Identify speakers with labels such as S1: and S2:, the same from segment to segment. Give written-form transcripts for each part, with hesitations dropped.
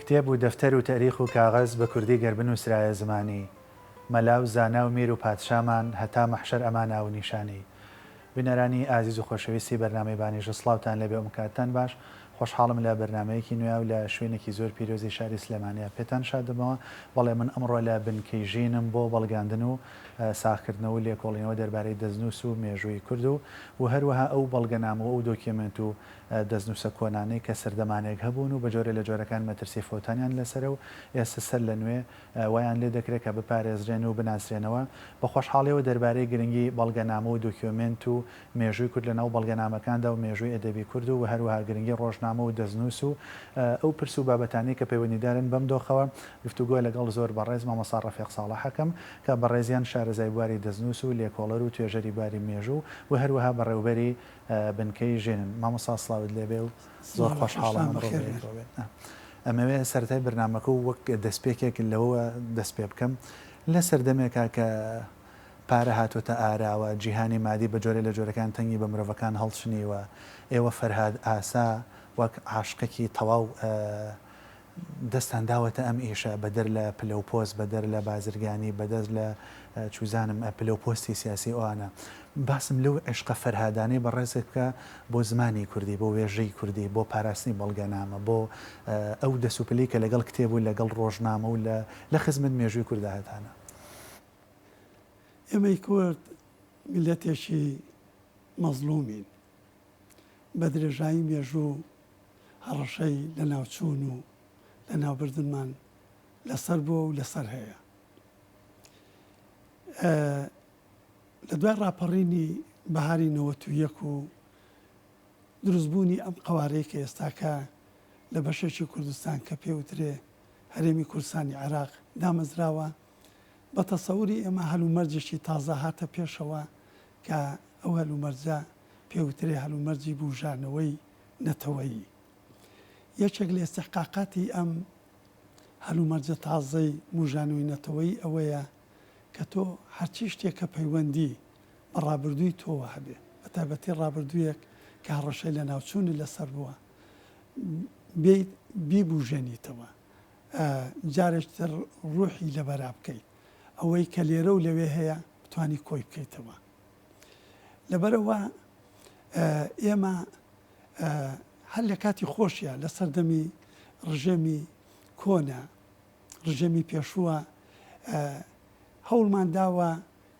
S1: کتێب و دەفتەر و تەئریخ و کاغەز بە کوردی گەر بنووسرایە زمانی مەلا و زانا و میر و پادشامان هەتا مەحشەر ئەما ناو و نیشانی بینەرانی ئازیز و خۆشەویستی بەرنامەی بانیژە سڵاوتان لێبێ ئوم کاتتان باش خۆشحاڵم لە بەرنامەیەکی نوێ و لە شوێنێکی زۆر پیرۆزی شاری سلێمانیا پێتان شاد دەبمەوە بەڵێ من ئەمڕۆ لە بنکەی ژینم بۆ بەڵگاندن و ساغکردنەوە و لێکۆڵینەوە دەربارەی دەستنووس و مێژووی کورد و و هەروەها ئەو بەڵگەنامە و ئەو دۆکیۆمێنت و دەستنووسە کۆنانەی کە سەردەمانێک هەبوون و بە جۆرێ لە جۆرەکان مەترسی فەوتانیان لەسەرە و ئێستا سەر لە نوێ وایان لێ دەکرێت کە بپارێزرێن و بناسرێنەوە. بە خۆشحاڵیەوە دەربارەی گرنگی بەڵگەنامە و دۆکیۆمێنت و مێژووی کورد لە ناو بەڵگەنامەکاندا و مێژووی ئەدەبی کورد و هەروەها گرنگی ڕۆژنامە و دەستنووس و ئەو پرس و بابەتانەی کە پەیوەندیدارن بەم دۆخەوە گفتوگۆ لەگەڵ زۆر بەڕێز مامۆستا ڕەفیق ساڵح ئەکەم کە بەڕێزیان شارەزای بواری دەستنووس و لێکۆڵەر و توێژەری بواری مێژوو و هەروەها بەڕێوبەری بنکەی ژینن. مامۆستا سڵاوت لێبێ و زۆر خۆشحاڵم ئەمڕۆ بەیەکەوە بێین. ئەمەوێ سەرەتای بەرنامەکە و وەک دەستپێکێک لەوەوە دەست پێ بکەم. لە سەردەمێکا کە پارە هاتۆتە ئاراوە، جیهانی مادی بە جۆرێ لە جۆرەکان تەنگی بە مرۆڤەکان هەڵچنیوە، ئێوە فەرهاد ئاسا وەک عاشقێکی تەواو دەستتان داوەتە ئەم ئیشە، بەدەر لە پلە و پۆست، بەدەر لە بازرگانی، بەدەر لە چوزانم پلە و پۆستی سیاسی ئەوانە. باسم لەو عیشقە فەرهادانەی بەڕێزت بکە بۆ زمانی کوردی، بۆ وێژەی کوردی، بۆ پاراستنی بەڵگەنامە، بۆ ئەو دەس و پلەی کە لەگەڵ کتێب و لەگەڵ ڕۆژنامە و لە خزمەت مێژووی کوردا هەتانە.
S2: ئێمەی کورد میللەتێکی مەزڵوومین. بە درێژایی مێژوو هەڕەشەی لەناوچوون و لەناوبردنمان لەسەر بووە و لەسەر هەیە. لە دوای ڕاپەڕینی بەهاری 91 و دروستبوونی ئەم قەوارەی کە ئێستاکە لە بەشێکی کوردستان کە پێوترێ هەرێمی کوردستانی عێراق دامەزراوە، بە تەسەوری ئێمە هەلومەرجێکی تازە هاتە پێشەوە کە ئەو هەلومەرجە پێوترێ هەلومەرجی بوژانەوەی نەتەوەیی. یەکێک لە ئیستیحقاقاتی ئەم هەلومەرجە تازەی بوژانەوەی نەتەوەیی ئەوەیە کە تۆ هەرچی شتێک کە پەیوەندی بە ڕابردووی تۆوە هەبێ، بە تایبەتی ڕابردوویەک کە هەڕەشەی لەناوچوونت لەسەر بووە، بێیت بیبوژێنیتەوە، جارێکی تر ڕوحی لەبەرا بکەیت، ئەوەی کە لێرە و لەوێ هەیە بتوانی کۆی بکەیتەوە. لەبەرئەوە ئێمە هەر لە کاتی خۆشیا لە سەردەمی ڕژێمی کۆنە، ڕژێمی پێشووە هەوڵمان داوە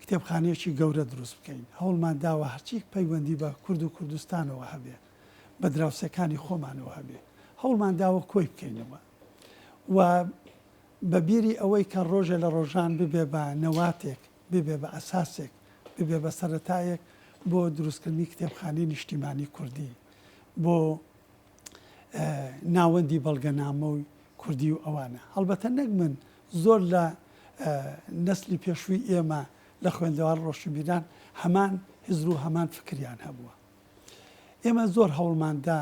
S2: کتێبخانەیەکی گەورە دروست بکەین، هەوڵمان داوە هەرچی پەیوەندی بە کورد و کوردستانەوە هەبێ، بە دراوسێکانی خۆمانەوە هەبێ، هەوڵمان داوە کۆی بکەینەوە و بە بیری ئەوەی کە ڕۆژێ لە ڕۆژان ببێ بە نەواتێک، ببێ بە ئەساسێک، ببێ بە سەرەتایەک بۆ دروستکردنی کتێبخانەی نیشتیمانی کوردی، بۆ ناوەندی بەڵگەنامەی کوردی و ئەوانە. هەڵبەتە نەک من، زۆر لە نەسلی پێشووی ئێمە لە خوێندەوار ڕۆشنبیران هەمان هزر و هەمان فکریان هەبووە. ئێمە زۆر هەوڵمان دا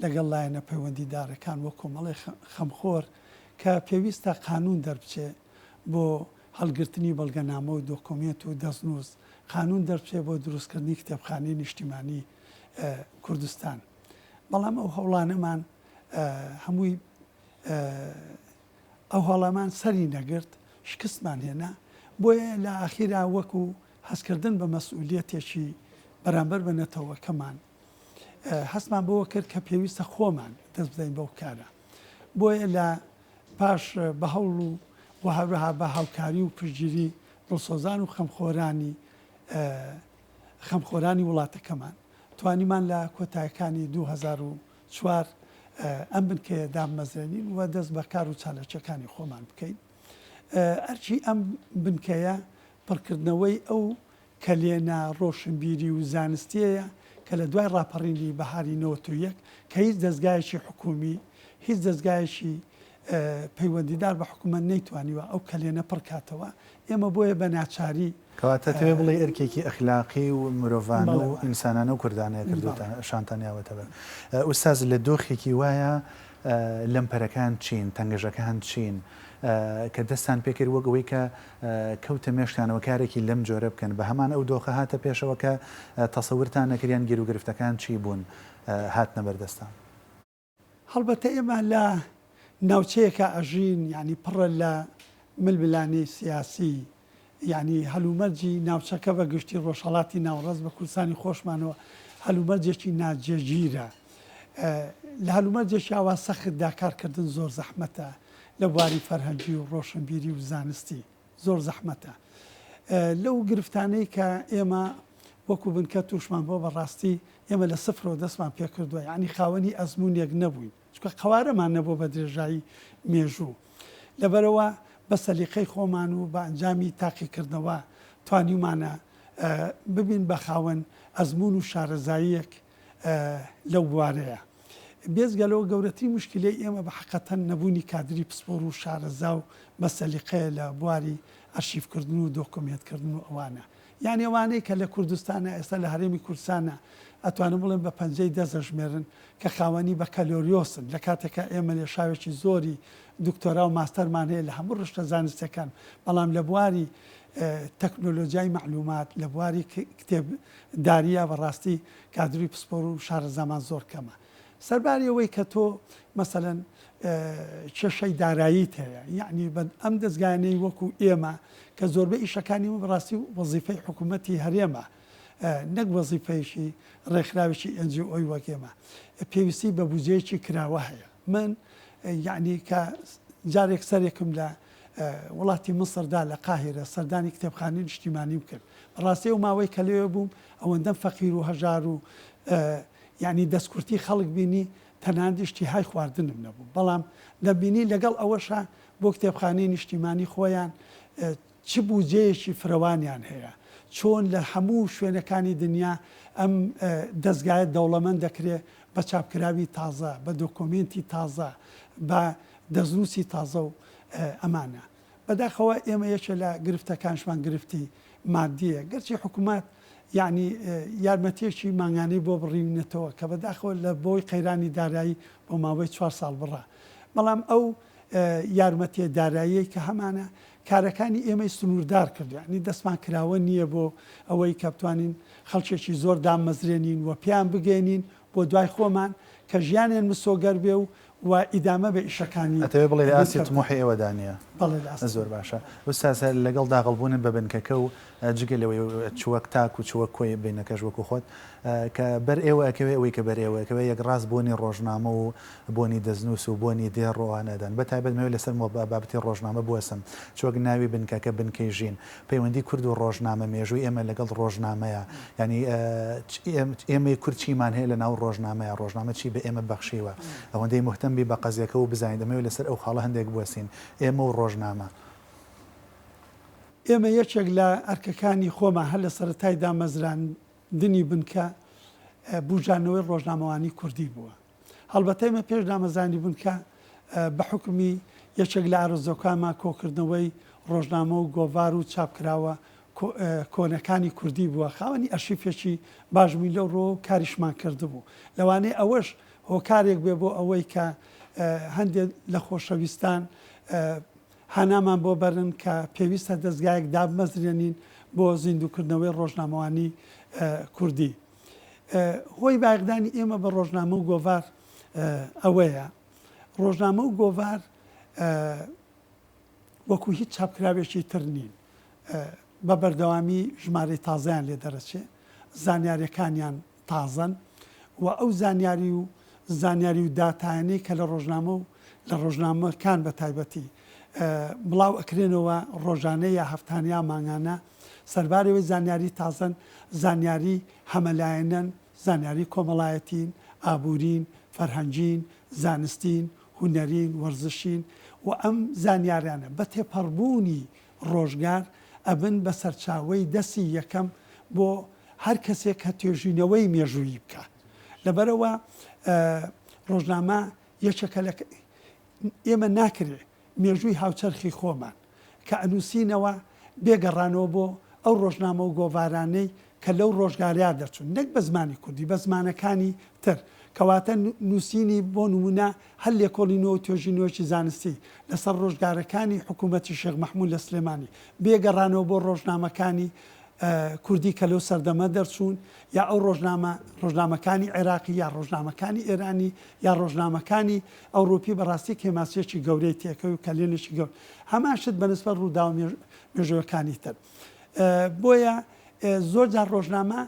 S2: لەگەڵ لایەنە پەیوەندیدارەکان وەک کۆمەڵەی خەمخۆر کە پێویستە قانوون دەربچێ بۆ هەڵگرتنی بەڵگەنامە و دۆکۆمێنت و دەستنووس، قانوون دەربچێ بۆ دروستکردنی کتێبخانەی نیشتیمانی کوردستان. بەڵام ئەو هەوڵانەمان هەمووی ئەو هەوڵەمان سەری نەگرت، شکستمان هێنا. بۆیە لە ئاخیرا وەکو هەستکردن بە مەسئولیەتێکی بەرامبەر بە نەتەوەکەمان، هەستمان بەوە کرد کە پێویستە خۆمان دەست بدەین بەو کارە. بۆیە لە پاش بە هەوڵ و و هەروەها بە هاوکاری و پشتگیری دڵسۆزان و خەمخۆرانی خەمخۆرانی وڵاتەکەمان توانیمان لە کۆتایەکانی 2004 ئەم بنکەیە دابمەزرێنین و دەست بە کار و چالاکیەکانی خۆمان بکەین. ئەرکی ئەم بنکەیە پڕکردنەوەی ئەو کەلێنە ڕۆشنبیری و زانستییەیە کە لە دوای ڕاپەڕینی بەهاری 91 کە هیچ دەزگایەکی حکوومی، هیچ دەزگایەکی پەیوەندیدار بە حکوومەت نەیتوانیوە ئەو کەلێنە پڕ کاتەوە، ئێمە بۆیە بە ناچاری.
S1: کەواتە ئەتەوێ بڵێی ئەرکێکی ئەخلاقی و مرۆڤانە و ئینسانانە و کوردانەیە کردووتانە شانتان یاوەتە بەر. ئوستاز لە دۆخێکی وایە لەمپەرەکان چین، تەنگژەکان چین کە دەستتان پێکرد وەک ئەوەی کە کەوتە مێشکتانەوە کارێکی لەم جۆرە بکەن، بە هەمان ئەو دۆخە هاتە پێشەوە کە تەسەورتان نەکرد یان گیروگرفتەکان چی بوون هاتنە بەردەستان؟
S2: هەڵبەتە ئێمە لە ناوچەیەکا ئەژین یانی پڕە لە ململانێی سیاسی یانی هەلومەرجی ناوچەکە بە گشتی ڕۆژهەڵاتی ناوەڕاست بە کوردستانی خۆشمانەوە هەلومەرجێکی ناجێگیرە. لە هەلومەرجێکی ئاوا سەختدا کارکردن زۆر زەحمەتە لە بواری فەرهەنگی و ڕۆشنبیری و زانستی زۆر زەحمەتە. لەو گرفتانەی کە ئێمە وەکو بنکە تووشمان بووە بە ڕاستی ئێمە لە سفرەوە دەستمان پێکردووە یانی خاوەنی ئەزموونێک نەبووین. چونکە قەوارەمان نەبووە بە درێژایی مێژوو. لەبەرئەوە بە سەلیقەی خۆمان و بە ئەنجامی تاقیکردنەوە توانیومانە ببین بە خاوەن ئەزموون و شارەزاییەک لەو بوارەیە. بێجگە لەوە گەورەترین موشکیلەی ئێمە بە حەقەتەن نەبوونی کادری پسپۆر و شارەزا و بە سەلیقەیە لە بواری ئەرشیفکردن و دۆکۆمێنتکردن و ئەوانە. یانی ئەوانەی کە لە کوردستانە ئێستا لە هەرێمی کوردستانە ئەتوانم بڵێم بە پەنجەی دەست ئەژمێرن کە خاوەنی بەکەلۆریۆسن لە کاتێکا ئێمە لێشاوێکی زۆری دکتۆرا و ماستەرمان هەیە لە هەموو ڕشتە زانستیەکان بەڵام لە بواری تەکنۆلۆجیای مەعلومات لە بواری کتێب داریە بەڕاستی کادری پسپۆر و شارەزامان زۆر کەمە سەرباری ئەوەی کە تۆ مەسەلەن کێشەی داراییت هەیە یەعنی بە ئەم دەزگایانەی وەکو ئێمە کە زۆربەی ئیشەکانی ئێمە بەڕاستی وەزیفەی حکوومەتی هەرێمە نەک وەزیفەیەکی ڕێکخراوێکی NGO ی وەک ئێمە پێویستی بە بودجەیەکی کراوە هەیە من یەعنی کە جارێک سەرێکم لە وڵاتی میسردا لە قاهیرە سەردانی کتێبخانەی نیشتیمانیم کرد بەڕاستی ئەو ماوەی کە لەوێ بووم ئەوەندەم فەقیر و هەژار و یانی دەستکورتی خەڵک بینی تەنانەت ئیشتیهای خواردنم نەبوو بەڵام دەمبینی لەگەڵ ئەوەشا بۆ کتێبخانەی نیشتیمانی خۆیان چ بوجەیەکی فرەوانیان هەیە چۆن لە هەموو شوێنەکانی دنیا ئەم دەزگایە دەوڵەمەند دەکرێ بە چاپکراوی تازە بە دۆکۆمێنتی تازە بە دەستنووسی تازە و ئەمانە بەداخەوە ئێمە یەکێ لە گرفتەکانشمان گرفتی مادییە گەرچی حکومەت یەعنی یارمەتیەکی مانگانەی بۆ بڕیونەتەوە کە بەداخەوە لە بۆی قەیرانی دارایی بۆ ماوەی چوار ساڵ بڕا بەڵام ئەو یارمەتیە داراییەی کە هەمانە کارەکانی ئێمەی سنووردار کردو یەعنی دەستمان کراوە نییە بۆ ئەوەی کە بتوانین خەڵکێکی زۆر دامەزرێنین و پێیان بگەێنین بۆ دوای خۆمان کە ژیانیان مسۆگەر بێ و و ئیدامە بە ئیشەکانی
S1: ئەتەوێ بڵێی لە ئاستی
S2: بنکە بدەن.
S1: تموحی ئێوەدا نییە؟
S2: بەڵێ لە ئاستی
S1: زۆر باشە ئوستاز هەر لەگەڵ داغڵ بوونت بە بنکەکە و جگە لەوەی چ وەک تاک و چ وەک کۆی بینەکەش وەکو خۆت کە بەر ئێوە ئەکەوێ ئەوەی کە بەر ئێوە ئەکەوێ یەک ڕاست بۆنی ڕۆژنامە و بۆنی دەستنووس و بۆنی دێڕ و ئەوانە ئەدەن بە تایبەت مەوێ لەسەر بابەتی ڕۆژنامە بوەسم چ وەک ناوی بنکەکە بنکەی ژین پەیوەندی کورد و ڕۆژنامە مێژووی ئێمە لەگەڵ ڕۆژنامەیە یانی ئێمەی کورد چیمان هەیە لە ناو ڕۆژنامەیە ڕۆژنامە چی بە ئێمە بەخشیوە ئەوەندەی موهتەم بی بە قەزیەکە و بزانیت دەمەوێت لەسەر ئەو خاڵە هەندێک بوەستین ئێمە و ڕۆژنامە.
S2: ئێمە یەکێک لە ئەرکەکانی خۆمان هەر لە سەرەتای دامەزراندنی بنکە بوژانەوەی ڕۆژنامەوانی کوردی بووە. هەڵبەتە ئێمە پێش دامەزرانی بنکە بە حوکمی یەکێک لە ئارەزووەکانمان کۆکردنەوەی ڕۆژنامە و گۆڤار و چاپکراوە کۆنەکانی کوردی بووە، خاوەنی ئەرشیفێکی باش بووین لەو ڕووەوە و کاریشمان کردبوو. لەوانەیە ئەوەش هۆکارێک بێ بۆ ئەوەی کە هەندێک لە خۆشەویستان هانامان بۆ بەرن کە پێویستە دەزگایەک دابمەزرێنین بۆ زیندووکردنەوەی ڕۆژنامەوانی کوردی. هۆی بایەخدانی ئێمە بە ڕۆژنامە و گۆڤار ئەوەیە ڕۆژنامە و گۆڤار وەکو هیچ چاپکراوێکی تر نین بە بەردەوامی ژمارەی تازەیان لێ دەرەچێ زانیاریەکانیان تازەن و ئەو زانیاری و زانیاری و داتایانەی کە لە ڕۆژنامە و لە ڕۆژنامەکان بە تایبەتی بڵاو ئەکرێنەوە ڕۆژانە یا هەفتانە یا مانگانە سەرباری ئەوەی زانیاری تازەن، زانیاری هەمەلایەنەن، زانیاری کۆمەڵایەتین، ئابوورین، فەرهەنگین، زانستین، هونەرین، وەرزشین و ئەم زانیارانە بە تێپەڕبوونی ڕۆژگار ئەبن بە سەرچاوەی دەستی یەکەم بۆ هەر کەسێک کە توێژینەوەی مێژوویی بکا. لەبەرئەوە ڕۆژنامە یەکێکە لە ئێمە ناکرێ مێژووی هاوچەرخی خۆمان کە ئەنووسینەوە بێ گەڕانەوە بۆ ئەو ڕۆژنامە و گۆڤارانەی کە لەو ڕۆژگارەیا دەرچوون نەک بە زمانی کوردی بە زمانەکانی تر کەواتە نووسینی بۆ نموونە هەر لێکۆڵینەوە و توێژینەوەکی زانستی لەسەر ڕۆژگارەکانی حکوومەتی شێخ مەحموود لە سلێمانی بێ گەڕانەوە بۆ ڕۆژنامەکانی. کوردی کە لەو سەردەمە دەرچوون یا ئەو ڕۆژنامە ڕۆژنامەکانی عێراقی یا ڕۆژنامەکانی ئێرانی یا ڕۆژنامەکانی ئەوڕوپی بەڕاستی کێماسیەکی گەورەی تێکەوت و کەلێنێکی گەور هەمان شت بەنسبەت ڕووداوە مێژووەکانی تر بۆیە زۆر جار ڕۆژنامە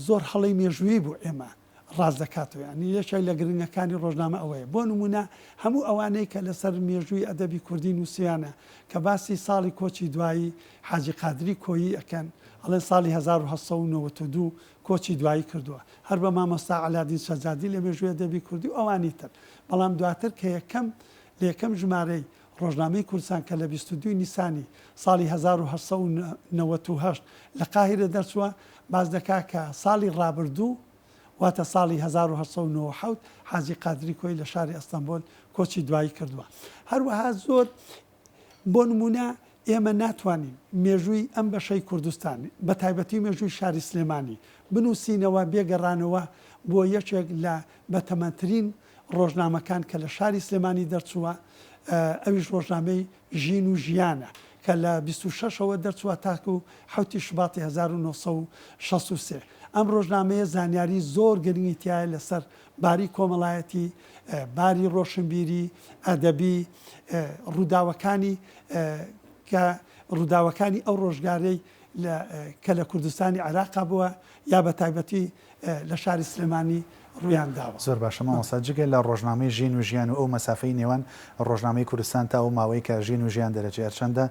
S2: زۆر هەڵەی مێژوویی بۆ ئێمە ڕاست دەکاتەوە یانی یەکێک لە گرنگەکانی ڕۆژنامە ئەوەیە بۆ نموونە هەموو ئەوانەی کە لەسەر مێژووی ئەدەبی کوردی نووسیانە کە باسی ساڵی کۆچی دوایی حاجی قادری کۆیی ئەکەن ئەڵێن ساڵی 1892 کۆچی دوایی کردووە هەر بە مامۆستا عەلادین سەجادی لە مێژووی ئەدەبی کوردی و ئەوانی تر بەڵام دواتر کە یەکەم لە یەکەم ژمارەی ڕۆژنامەی کوردستان کە لە 22 نیسانی ساڵی 1898 لە قاهیرە دەرچووە، باس دەکا کە ساڵی ڕابردوو واتە ساڵی 1897 حاجی قادری کۆیی لە شاری ئەستەنبۆل کۆچی دوایی کردووە. هەروەها زۆر بۆ نموونە ئێمە ناتوانین مێژووی ئەم بەشەی کوردستان بە تایبەتی مێژووی شاری سلێمانی بنووسینەوە بێ گەڕانەوە بۆ یەکێک لە بەتەمەنترین ڕۆژنامەکان کە لە شاری سلێمانی دەرچووە ئەویش ڕۆژنامەی ژین و ژیانە کە لە 26 ەوە دەرچووە تاکو حەوتی شوباتی 1963 ئەم ڕۆژنامەیە زانیاری زۆر گرنگی تایە لەسەر باری کۆمەڵایەتی باری ڕۆشنبیری ئەدەبی ڕووداوەکانی کە ڕووداوەکانی ئەو ڕۆژگارەی کە لە کوردستانی عێراقا بووە یا بە تایبەتی لە شاری سلێمانی ڕوویان داوە.
S1: زۆر باشە مامۆستا جگە لە ڕۆژنامەی ژین و ژیان و ئەو مەسافەی نێوان ڕۆژنامەی کوردستان تا ئەو ماوەی کە ژین و ژیان دەرەچێ هەرچەندە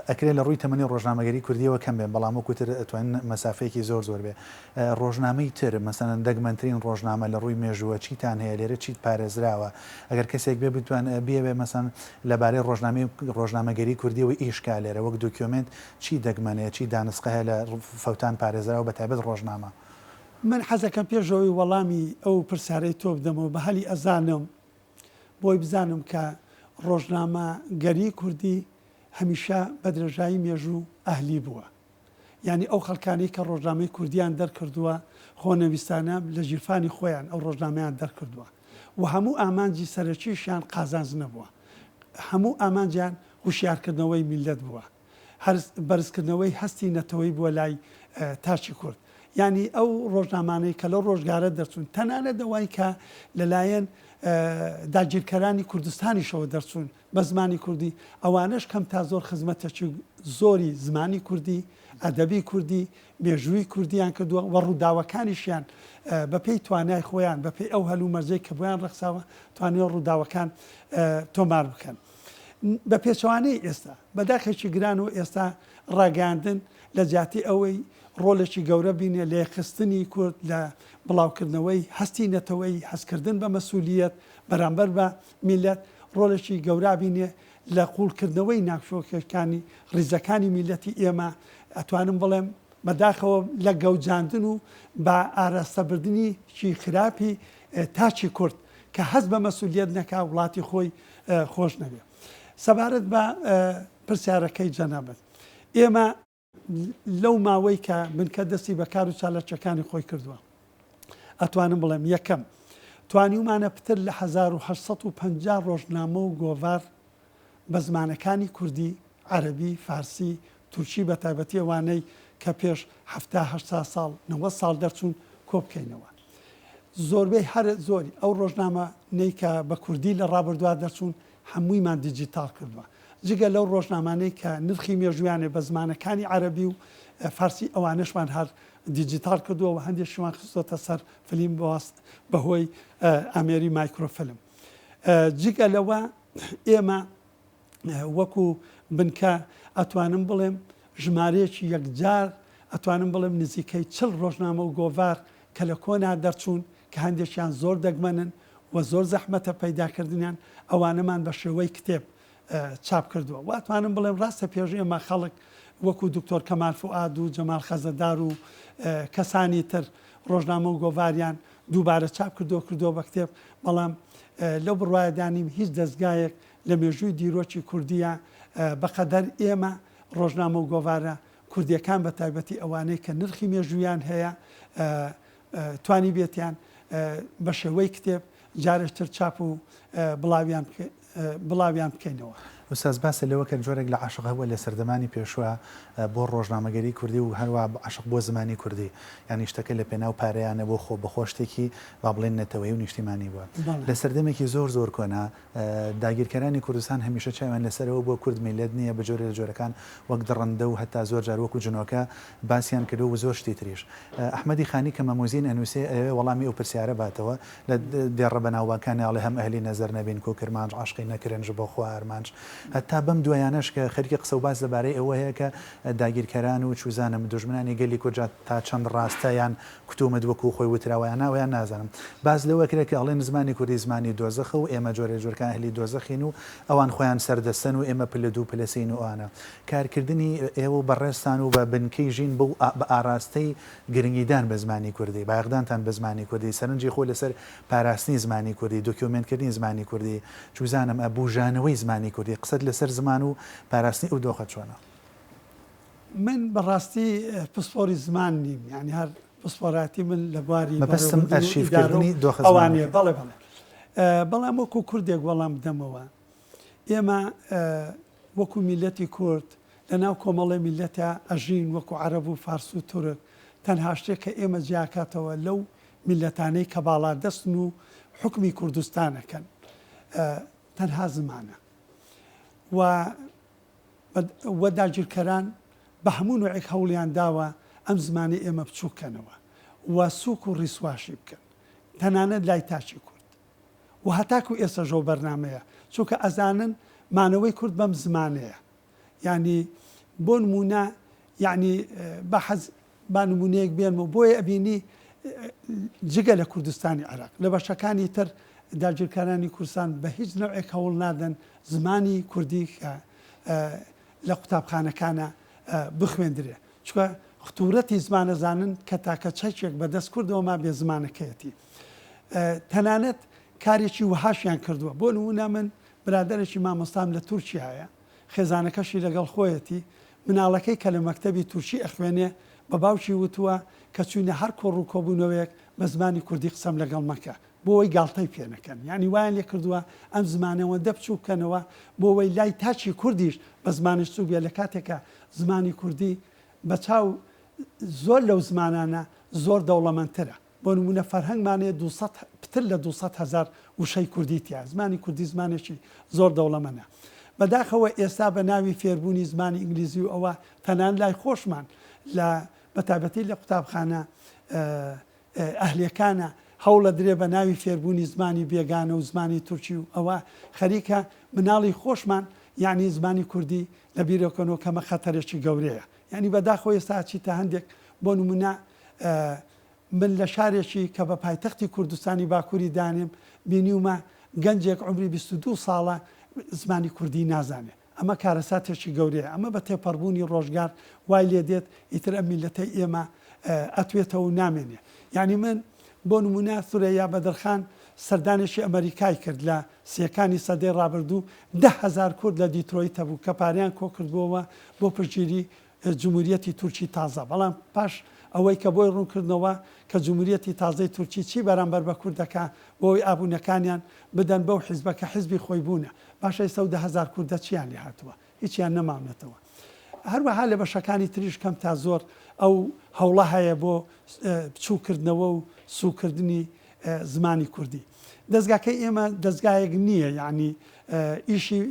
S1: ئەکرێ لە ڕووی تەمەنی ڕۆژنامەگەری کوردیەوە کەم بێن بەڵام وەکو تر ئەتوانین مەسافەیەکی زۆر زۆر بێ ڕۆژنامەی تر مەسەلەن دەگمەنترین ڕۆژنامە لە ڕووی مێژووە چیتان هەیە لێرە چیت پارێزراوە ئەگەر کەسێک بێ بتوان بیەوێ مەسەن لەبارەی ڕۆژنامەی ڕۆژنامەگەری کوردیەوە ئیش کا لێرە وەک دۆکیۆمێنت چی دەگمەنە چی دانسقە هەیە لە فەوتان پارێزراوە بە تایبەت ڕۆژنامە؟
S2: من حەزەکەم پێش ئەوەی وەڵامی ئەو پرسیارەی تۆ بدەمەوە بە هەلی ئەزانم بۆی بزانم کە ڕۆژنامە گەری کوردی هەمیشە بە درێژایی مێژوو ئەهلی بووە یانی ئەو خەڵکانەی کە ڕۆژنامەی کوردیان دەرکردووە خۆنەویستانە لە ژیرفانی خۆیان ئەو ڕۆژنامەیان دەرکردووە و هەموو ئامانجی سەرەکیشیان قازانج نەبووە هەموو ئامانجیان هوشیارکردنەوەی میللەت بووە هەرس بەرزکردنەوەی هەستی نەتەوەی بووە لای تاکی کورد یانی ئەو ڕۆژنامانەی کە لەو ڕۆژگارە دەرچوون تەنانەت ئەوای کە لەلایەن داگیرکەرانی کوردستانیشەوە دەرچوون بە زمانی کوردی ئەوانەش کەم تا زۆر خزمەتێکی زۆری زمانی کوردی ئەدەبی کوردی مێژووی کوردیان کردووە و ڕووداوەکانیشیان بەپێی توانای خۆیان بەپێی ئەو هەلومەرجەی کە بۆیان ڕەخساوە توانیوە ڕووداوەکان تۆمار بکەن. بە پێچەوانەی ئێستا، بە داخێکی گرانەوە ئێستا ڕاگەیاندن لە جیاتی ئەوەی ڕۆڵێکی گەورە بینێ لە یەکخستنی کورد، لە بڵاوکردنەوەی هەستی نەتەوەیی، هەستکردن بە مەسولیەت بەرامبەر بە میللەت، ڕۆڵێکی گەورا بینێ لە قووڵکردنەوەی ناکۆکیەکانی ڕیزەکانی میللەتی ئێمە، ئەتوانم بڵێم بە داخەوە لە گەوجاندن و بە ئاراستەبردنیی خراپی تاکی کورد کە هەست بە مەسولیەت نەکا وڵاتی خۆی خۆش نەوێ. سەبارەت بە پرسیارەکەی جەنابت ئێمە لەو ماوەی کە بنکە دەستی بە کار و چالاکیەکانی خۆی کردووە ئەتوانم بڵێم یەکەم توانیومانە پتر لە 1850 ڕۆژنامە و گۆڤار بە زمانەکانی کوردی، عەرەبی، فارسی، تورکی بە تایبەتی ئەوانەی کە پێش حەفتا هەشتا ساڵ نەوەد ساڵ دەرچوون کۆ بکەینەوە. زۆربەی هەرە زۆری ئەو ڕۆژنامانەی کە بە کوردی لە ڕابردووا دەرچوون هەموویمان دیجیتاڵ کردووە. جگە لەو ڕۆژنامانەی کە نرخی مێژوویانە بە زمانەکانی عەرەبی و فارسی ئەوانەشمان هەر دیجیتاڵ کردووە و هەندێکیشمان خستۆتە سەر فلیم بەهۆی ئامێری مایکرۆفلم. جگە لەوە ئێمە وەکو بنکە ئەتوانم بڵێم ژمارەیەکی یەکجار ئەتوانم بڵێم نزیکەی چل ڕۆژنامە و گۆڤار کە لە کۆنا دەرچوون کە هەندێکیان زۆر دەگمەنن و زۆر زەحمەتە پەیداکردنیان ئەوانەمان بە شێوەی کتێب چاپ کردووە و ئەتوانم بڵێم ڕاستە پێش ئێمە خەڵک وەکو دکتۆر کەمال فوئاد و جەمال خەزنەدار و کەسانی تر ڕۆژنامە و گۆڤاریان دووبارە چاپ کردووە کردووە بە کتێب بەڵام لەو بڕوایەدا نیم هیچ دەزگایەک لە مێژووی دیرۆکی کوردییە بەقەدەر ئێمە ڕۆژنامە و گۆڤارە کوردییەکان بە تایبەتی ئەوانەی کە نرخی مێژوویان هەیە توانیبێتیان بە شێوەی کتێب جارێکتر چاپ و بڵاویان بڵاویان بکەینەوە.
S1: ئوستاز باست لەوە کرد جۆرێک لە عەشق هەبووە لە سەردەمانی پێشوە بۆ ڕۆژنامەگەری کوردی و هەروا عەشق بۆ زمانی کوردی یانی شتەکە لە پێناو پارەیا نەبووە خۆ بەخۆ شتێکی با بڵێین نەتەوەیی و نیشتیمانی بووە لە سەردەمێکی زۆر زۆر کۆنا داگیرکەرانی کوردستان هەمیشە چاویان لەسەر ئەوە بووە کورد میللەت نییە بە جۆرێ لە جۆرەکان وەک دڕندە و هەتا زۆر جار وەکو جنۆکە باسیان کردووە و زۆر شتی تریش. ئەحمەدی خانی کە مەموزین ئەنووسێ ئەیەوێ وەڵامی ئەو پرسیارە باتەوە لە دێڕە بەناوبانگکانی ئەڵێ هەم ئەهلی نەزەر نەبین کو کرمانج عەشقی نەکرن ژ بۆ خوا ئەرمانج هەتا بەم دوایانەش کە خەریکی قسە و باس لەبارەی ئەوە هەیە کە داگیرکەران و چوزانم دوژمنانی گەلی کورد جا تا چەند ڕاستە یان کتومت وەکو خۆی وتراوە یان نا یان نازانم باس لەوە کرێ کە ئەڵێن زمانی کوردی زمانی دۆزەخە و ئێمە جۆرێ جۆرکان ئەهلی دۆزەخین و ئەوان خۆیان سەردەستەن و ئێمە پلە دوو پلە سێین و ئەوانە. کارکردنی ئێوە و بەڕێزتان و بە بنکەی ژین بەو بە ئاراستەی گرنگیدان بە زمانی کوردی، بایەخدانتان بە زمانی کوردی، سەرنجی خۆ لەسەر پاراستنی زمانی کوردی، دۆکیۆمێنتکردنی زمانی کوردی، چوزانم ئە بوژانەوەی زمانی کوردی، قسەت لەسەر زمان و پاراستنی ئەو دۆخە چۆنە؟
S2: من بە ڕاستی پسپۆری زمان نیم، یانی هەر پسپۆرایەتی من لە بواری
S1: مەبەستم
S2: بەڕێوەبردن و
S1: ئەرشیف
S2: ئیدارە و
S1: کردنی دۆخە
S2: ئەوانەیە.
S1: زمانەکەیە.
S2: بەڵێ بەڵێ. بەڵام وەکوو کوردێک وەڵام بدەمەوە، ئێمە وەکوو میللەتی کورد لە ناو کۆمەڵێ میللەتا ئەژین وەکوو عەرەب و فارس و تورک، تەنها شتێک کە ئێمە جیاکاتەوە لەو میللەتانەی کە باڵادەستن و حوکمی کوردستان ئەکەن تەنها زمانە و و داگیرکەران بە هەموو نوعێک هەوڵیان داوە ئەم زمانەی ئێمە بچووک کەنەوە و سووک و ڕیسواشی بکەن تەنانەت لای تاکی کورد و هەتاکو ئێستەش ئەو بەرنامەیە چونکە ئەزانن مانەوەی کورد بەم زمانەیە یانی بۆ نموونە یانی با حەز با نموونەیەک بێنمەوە بۆیە ئەبینی جگە لە کوردستانی عێراق لە بەشەکانی تر داگیرکارانی کوردستان بە هیچ نەوعێک هەوڵ نادەن زمانی کوردی کە لە قوتابخانەکانە بخوێندرێ چونکە ختورەتی زمانەزانن کە تاکە چەکێک بە دەست کوردەوە مابێ زمانەکەیەتی تەنانەت کارێکی وەهاشیان کردووە بۆ نموونە من برادەرێکی مامۆستام لە تورکیایە خێزانەکەشی لەگەڵ خۆیەتی، مناڵەکەی کە لە مەکتەبی تورکی ئەخوێنێ بە باوکی وتووە کە چووینە هەر کۆڕ و کۆبوونەوەیەک بە زمانی کوردی قسەم لەگەڵ مەکە بۆ وەی گاڵتەی پێ نەکەن یانی وایان لێ کردووە ئەم زمانە ئەوەندە بچووک بکەنەوە بۆ وەی لای تاکی کوردیش بە زمانش سووک بێ لە کاتێکا زمانی کوردی بە چاو زۆر لەو زمانانە زۆر دەوڵەمەندترە. بۆ نموونە فەرهەنگمان هەیە 200 پتر لە 200 هەزار وشەی کوردی تیایە. زمانی کوردی زمانێکی زۆر دەوڵەمەنە. بەداخەوە ئێستا بە ناوی فێربوونی زمانی ئینگلیزی و ئەوە تەنانەت لای خۆشمان لە بە تایبەتی لە قوتابخانە ئەهلیەکانە هەوڵەدرێ بە ناوی فێربوونی زمانی بێگانە و زمانی تورکی و ئەوە خەریکە مناڵی خۆشمان یانی زمانی کوردی لە بیرەکەنەوە کەمە خەتەرێکی گەورەیە. یانی بەداخەوە ئێستا ئەچیتە هەندێک بۆ نموونە من لە شارێکی کە بە پایتەختی کوردستانی باکووری دانێم بینیومە گەنجێک عومری 22 ساڵە زمانی کوردی نازانێ ئەمە کارەساتێکی گەورەیە ئەمە بە تێپەڕبوونی ڕۆژگار وای لێ دێت ئیتر ئەم میللەتەی ئێمە ئەتوێتەوە و نامێنێ یانی من بۆ نموونە ثورەیا بەدرخان سەردانێکی ئەمەریکای کرد لە سیەکانی سەدەی ڕابردوو 10,000 کورد لە دیترۆیت هەبوو کە پارەیان کۆکردبووەوە بۆ پشتگیری جموریەتی تورکی تازە، بەڵام پاش ئەوەی کە بۆی ڕوونکردنەوە کە جموریەتی تازەی تورکی چی بەرامبەر بە کورد دەکا بۆ ئەوەی ئابوونەکانیان بدەن بەو حیزبە کە حیزبی خۆیبوونە، باشە ئیستا ئەو 10,000 کوردە چیان لێ هاتووە؟ هیچیان نەماونەتەوە. هەروەها لە بەشەکانی تریش کەم تا زۆر ئەو هەوڵە هەیە بۆ بچووکردنەوە و سووکردنی زمانی کوردی. دەزگاکەی ئێمە دەزگایەک نییە یەعنی ئیشی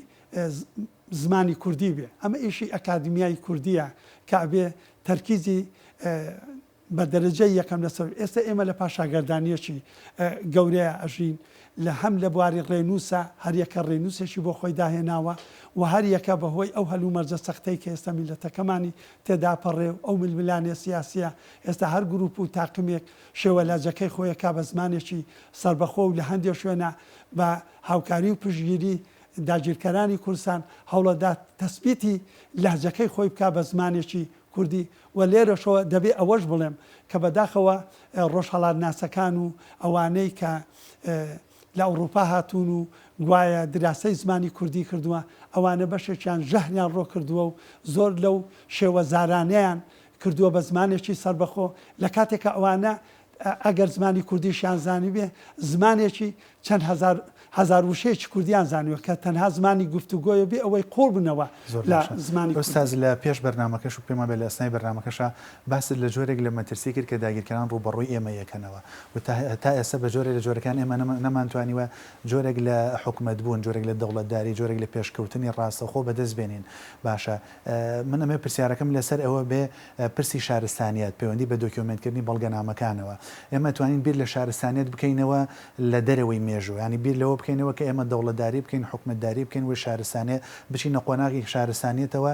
S2: زمانی کوردی بێ ئەمە ئیشی ئەکادمیای کوردیە کە ئەبێ تەرکیزی بە دەرەجەی یەکەم لەسەر ئێستا ئێمە لە پاشاگەردانیەکی گەورەیە ئەژین لە هەم لە بواری ڕێنووسە هەریەکە ڕێنووسێکی بۆ خۆی داهێناوە و هەریەکە بە هۆی ئەو هەلومەرجە سەختەی کە ئێستا میللەتەکەمانی تێدا پەڕێ و ئەو ململانێ سیاسیە ئێستا هەر گروپ و تاقمێک شێوە لەهجەکەی خۆی ئەکا بە زمانێکی سەربەخۆ و لە هەندێ شوێنا بە هاوکاری و پشتگیری داگیرکەرانی کوردستان هەوڵەدات تەسبیتی لەهجەکەی خۆی بکا بە زمانێکی کوردی و لێرەشەوە دەبێ ئەوەش بڵێم کە بەداخەوە ڕۆژهەڵاتناسەکان و ئەوانەی کە لە ئەوڕوپا هاتوون و گوایە دراسەی زمانی کوردی کردووە ئەوانە بەشێکیان ژەهریان ڕۆ کردووە و زۆر لەو شێوەزارانەیان کردووە بە زمانێکی سەربەخۆ لە کاتێکا ئەوانە ئەگەر زمانی کوردیشیان زانیبێ زمانێکی چەند هەزار. هەزار وشەیەکی کوردیان زانیوە کە تەنها زمانی گفتوگۆیە بێ ئەوەی قوڵ بنەوە
S1: زۆر
S2: لە
S1: باشە
S2: زمانی کوردی.
S1: ئوستاز لە پێش بەرنامەکەش و پێم وابێ لە ئەسنای بەرنامەکەشا باست لە جۆرێک لە مەترسی کرد کە داگیرکەران ڕووبەڕووی ئێمە یەکەنەوە و تا تا ئێستا بە جۆرێ لە جۆرەکان ئێمە نەمانتوانیوە جۆرێک لە حکومەت بوون جۆرێک لە دەوڵەتداری جۆرێک لە پێشکەوتنی ڕاستەوخۆ بەدەست بێنین باشە من ئەمەوێ پرسیارەکەم لەسەر ئەوە بێ پرسی شارستانیەت پەیوەندی بە دۆکیۆمێنتکردنی بەڵگەنامەکانەوە ئێمە ئەتوانین بیر لە شارستانیەت بکەینەوە لە دەرەوەی مێژوو یانی بیر لەوە بکەینەوە کە ئێمە دەوڵەتداری بکەین حکومەتداری بکەین و شارستانیەت بچینە قۆناغی شارستانیەتەوە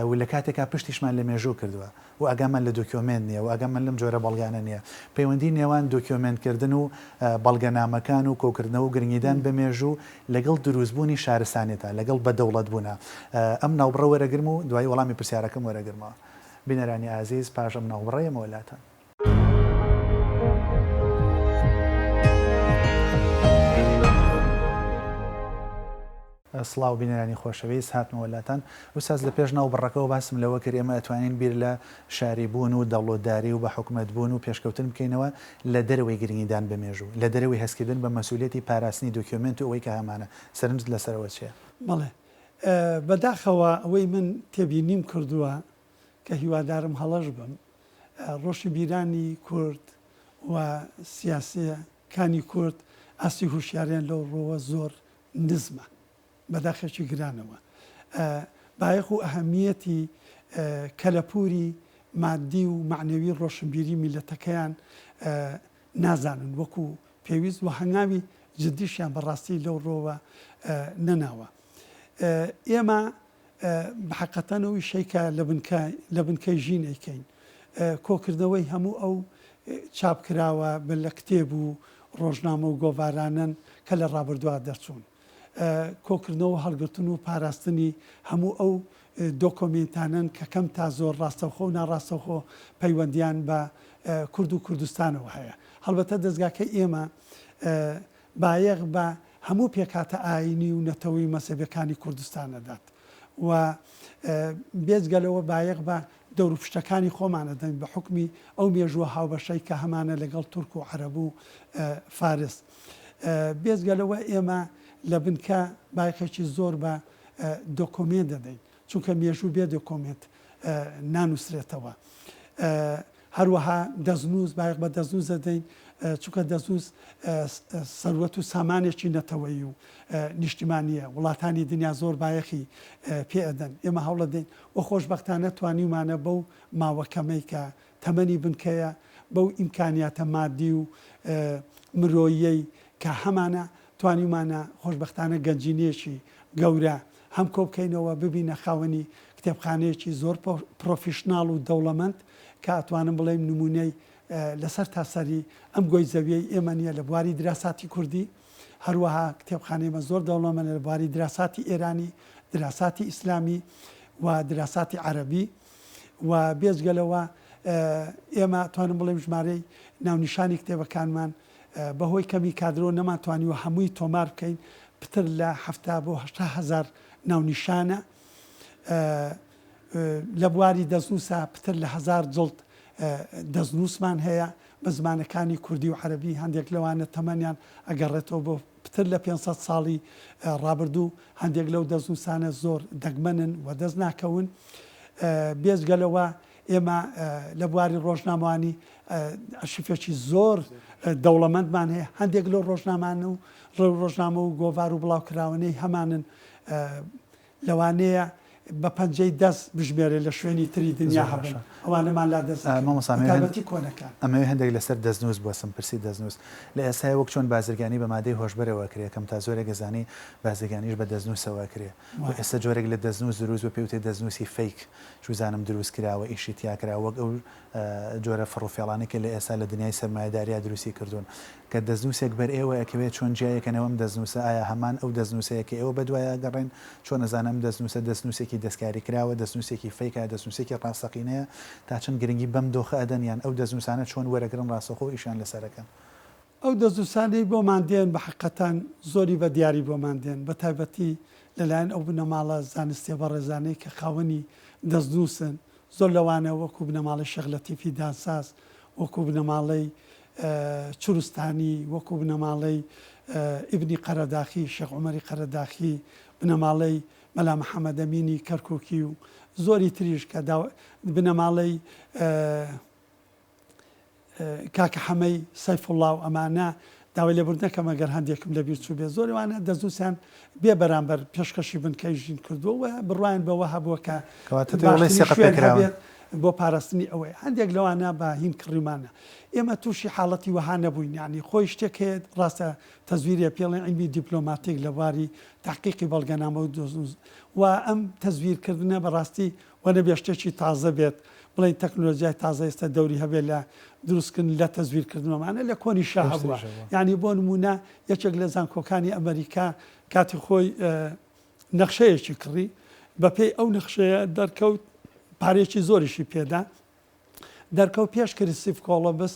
S1: و لە کاتێکا پشتیشمان لە مێژوو کردووە و ئاگامان لە دۆکیۆمێنت نییە و ئاگامان لەم جۆرە بەڵگانە نییە. پەیوەندی نێوان دۆکیۆمێنتکردن و بەڵگەنامەکان و کۆکردنەوە و گرنگیدان بە مێژوو لەگەڵ دروستبوونی شارستانیەتە، لەگەڵ بەدەوڵەتبوونە. ئەم ناوبڕە وەرەگرم و دوایی وەڵامی پرسیارەکەم وەرەگرمەوە. بینەرانی ئازیز پاش ئەم ناوبڕە یەمەوە لاتان. سڵاو بینەرانی خۆشەویست هاتمەوە لاتان. ئوستاز لە پێش ناو بڕەکەوە باسم لەوە کرد ئێمە ئەتوانین بیر لە شاری بوون و دەوڵەتداری و بە حکومەت بوون و پێشکەوتن بکەینەوە لە دەرەوەی گرنگیدان بە مێژوو، لە دەرەوەی هەستکردن بە مەسئولیەتی پاراستنی دۆکیۆمێنت و ئەوەی کە هەمانە. سەرنجت لەسەر ئەوە چیە؟
S2: بەڵێ بەداخەوە ئەوەی من تێبینیم کردووە کە هیوادارم هەڵەش بم ڕۆشنبیرانی کورد و سیاسیەکانی کورد ئاستی هوشیاریان لەو ڕووە زۆر نزمە بەداخێکی گرانەوە بایەخ و ئەهەمیەتی کەلەپوری مادی و مەعنەوی ڕۆشنبیری میللەتەکەیان نازانن وەکو پێویست و هەنگاوی جدیشیان بەڕاستی لەو ڕۆوە نەناوە. ئێمە بەحەقەتەن ئەو ئیشەی کە لە بنکە لە بنکەی ژین ئەیکەین کۆکردنەوەی هەموو ئەو چاپکراوە بە لە کتێب و ڕۆژنامە و گۆڤارانەن کە لە ڕابردووا دەرچوون. کۆکردنەوە و هەڵگرتن و پاراستنی هەموو ئەو دۆکۆمێنتانەن کە کەم تا زۆر ڕاستەوخۆ و ناڕاستەوخۆ پەیوەندییان بە کورد و کوردستانەوە هەیە. هەڵبەتە دەزگاکەی ئێمە بایەخ بە هەموو پێکهاتە ئایینی و نەتەوەیی و مەزهەبیەکانی کوردستان ئەدات و بێجگە لەوە بایەخ بە دەوروپشتەکانی خۆمان ئەدەین بە حوکمی ئەو مێژووە هاوبەشەی کە هەمانە لەگەڵ تورک و عەرەب و فارس. بێجگە لەوە ئێمە لە بنکە بایەخێکی زۆر بە دۆکۆمێنت دەدەین، چونکە مێژوو بێ دۆکۆمێنت نانووسرێتەوە. هەروەها دەستنووس، بایەخ بە دەستنووس دەدەین، چونکە دەستنووس سەروەت و سامانێکی نەتەوەیی و نیشتیمانییە، وڵاتانی دنیا زۆر بایەخی پێ ئەدەن، ئێمە هەوڵەدەین و خۆشبەختانە توانیومانە بەو ماوە کەمەی کە تەمەنی بنکەیە، بەو ئیمکانیاتە مادی و مرۆییەی کە هەمانە، توانیومانە خۆشبەختانە گەنجینەیەکی گەورە هەم کۆبکەینەوە ببینە خاوەنی کتێبخانەیەکی زۆر پڕۆفیشناڵ و دەوڵەمەند کە ئەتوانم بڵێم نموونەی لەسەر تاسەری ئەم گۆی زەویەی ئێمە نییە لە بواری دراساتی کوردی هەروەها کتێبخانەی ئێمە زۆر دەوڵەمەندە لە بواری دراساتی ئێرانی دراساتی ئیسلامی و دراساتی عەرەبی و بێجگە لەوە ئێمە توانم بڵێم ژمارەی ناونیشانی کتێبەکانمان بەهۆی کەمی کادرۆ نەمانتوانیوە هەمووی تۆمار بکەین، پتر لە 70 بۆ 80 هەزار ناونیشانە. لە بواری دەستنووسا پتر لە هەزار جڵد دەستنووسمان هەیە بە زمانەکانی کوردی و عەرەبی، هەندێک لەوانە تەمەنیان ئەگەڕێتەوە بۆ پتر لە 500 ساڵی ڕابردوو، هەندێک لەو دەستنووسانە زۆر دەگمەنن و دەست ناکەون. بێجگە لەوە ئێمە لە بواری ڕۆژنامەوانی ئەرشیفێکی زۆر دەوڵەمەندمان هەیە، هەندێک لەو ڕۆژنامانە و ڕۆژنامە و گۆڤار و بڵاوکراوانەی هەمانن لەوانەیە بە پەنجەی دەست بژمێرێ لە شوێنی تری دنیا هەبن ئەوانەمان لا دەست
S1: مامۆستا
S2: نەکەون بەتایبەتی کۆنەکان.
S1: ئەمەوێ هەندێک لەسەر دەستنووس بوەستم، پرسی دەستنووس لە ئێستایا وەک چۆن بازرگانی بە مادەی هۆشبەرەوە ئەکرێ کەم تا زۆرێک ئەزانی بازرگانیش بە دەستنووسەوە ئەکرێ و ئێستا جۆرێک لە دەستنووس دروست بووە پێی وترێ دەستنووسی fake چوزانم دروست کراوە ئیشی تیا کراوە وەک ئەو جۆرە فڕوفێڵانەی کە لە ئێستا لە دنیای سەرمایەداریا دروستی کردوون کە دەستنووسێک بەر ئێوە ئەکەوێت چۆن جیای ئەکەنەوە ئەم دەستنووسە ئایا هەمان ئەو دەستنووسەیە کە ئێوە بەدوای ئەگەڕێن چۆن ئەزانن ئەم دەستنووسە دەستنووسێکی دەستکاری کراوە دەستنووسێکی fake ە دەستنووسێکی ڕاستەقینەیە تا چەند گرنگی بەم دۆخە ئەدەن یان ئەو دەستنووسانە چۆن وەرەگرن ڕاستەوخۆ ئیشیان لەسەر ئەکەن؟
S2: ئەو دەستنووسانەی بۆمان دێن بە حەقەتەن زۆری بە دیاری بۆمان دێن بە تایبەتی لە لایەن ئەو بنەماڵە زانستیە بەڕێزانەی کە خاوەنی دەستنووسن زۆر لەوانە وەکوو بنەماڵەی شێخ لەتیفی دانساز، وەکوو بنەماڵەی چروستانی، وەکوو بنەماڵەی. ئیبنی قەرەداخی، شێخ عومەری قەرەداخی، بنەماڵەی مەلا محەمەدەمینی کەرکوکی و زۆری تریش کە بنەماڵەی کاکە حەمەی سەیفوڵا و ئەمانە، داوای لێبوردن ئەکەم ئەگەر هەندێکم لەبیر چووبێ، زۆر ئەوانە دەستنووسیان بێ بەرامبەر پێشکەشی بنکەی ژین کردووە و بڕوایان بەوە هەبووە کە
S1: کەواتە تۆ ئەڵێی
S2: باشترین
S1: سیقە
S2: شوێن
S1: پێکراون.
S2: هەبێت بۆ پاراستنی ئەوەیە. هەندێک لەوانە بە هین کڕیومانە. ئێمە تووشی حاڵەتی وەها نەبووین، یانی خۆی شتێک هەیە ڕاستە تەزویرە پێڵێن عیلمی دیپلۆماتیک لە بواری تەحقیقی بەڵگەنامە و دۆزنووس و ئەم تەزویرکردنە بەڕاستی وەنەبێ شتێکی تازە بێت بڵێین تەکنۆلۆجیای تازە ئێستا دەوری هەبێت لە دروستکردن لە تەزویرکردن ئەمانە لە کۆنیشا هەبووە
S1: پێشتریش هەبووە.
S2: یانی بۆ نموونە یەکێک لە زانکۆکانی ئەمەریکا کاتی خۆی نەخشەیەکی کڕی بەپێی ئەو نەخشەیە دەرکەوت پارەیەکی زۆریشی پێدا دەرکەوت پێش کریستیف کۆڵۆمبس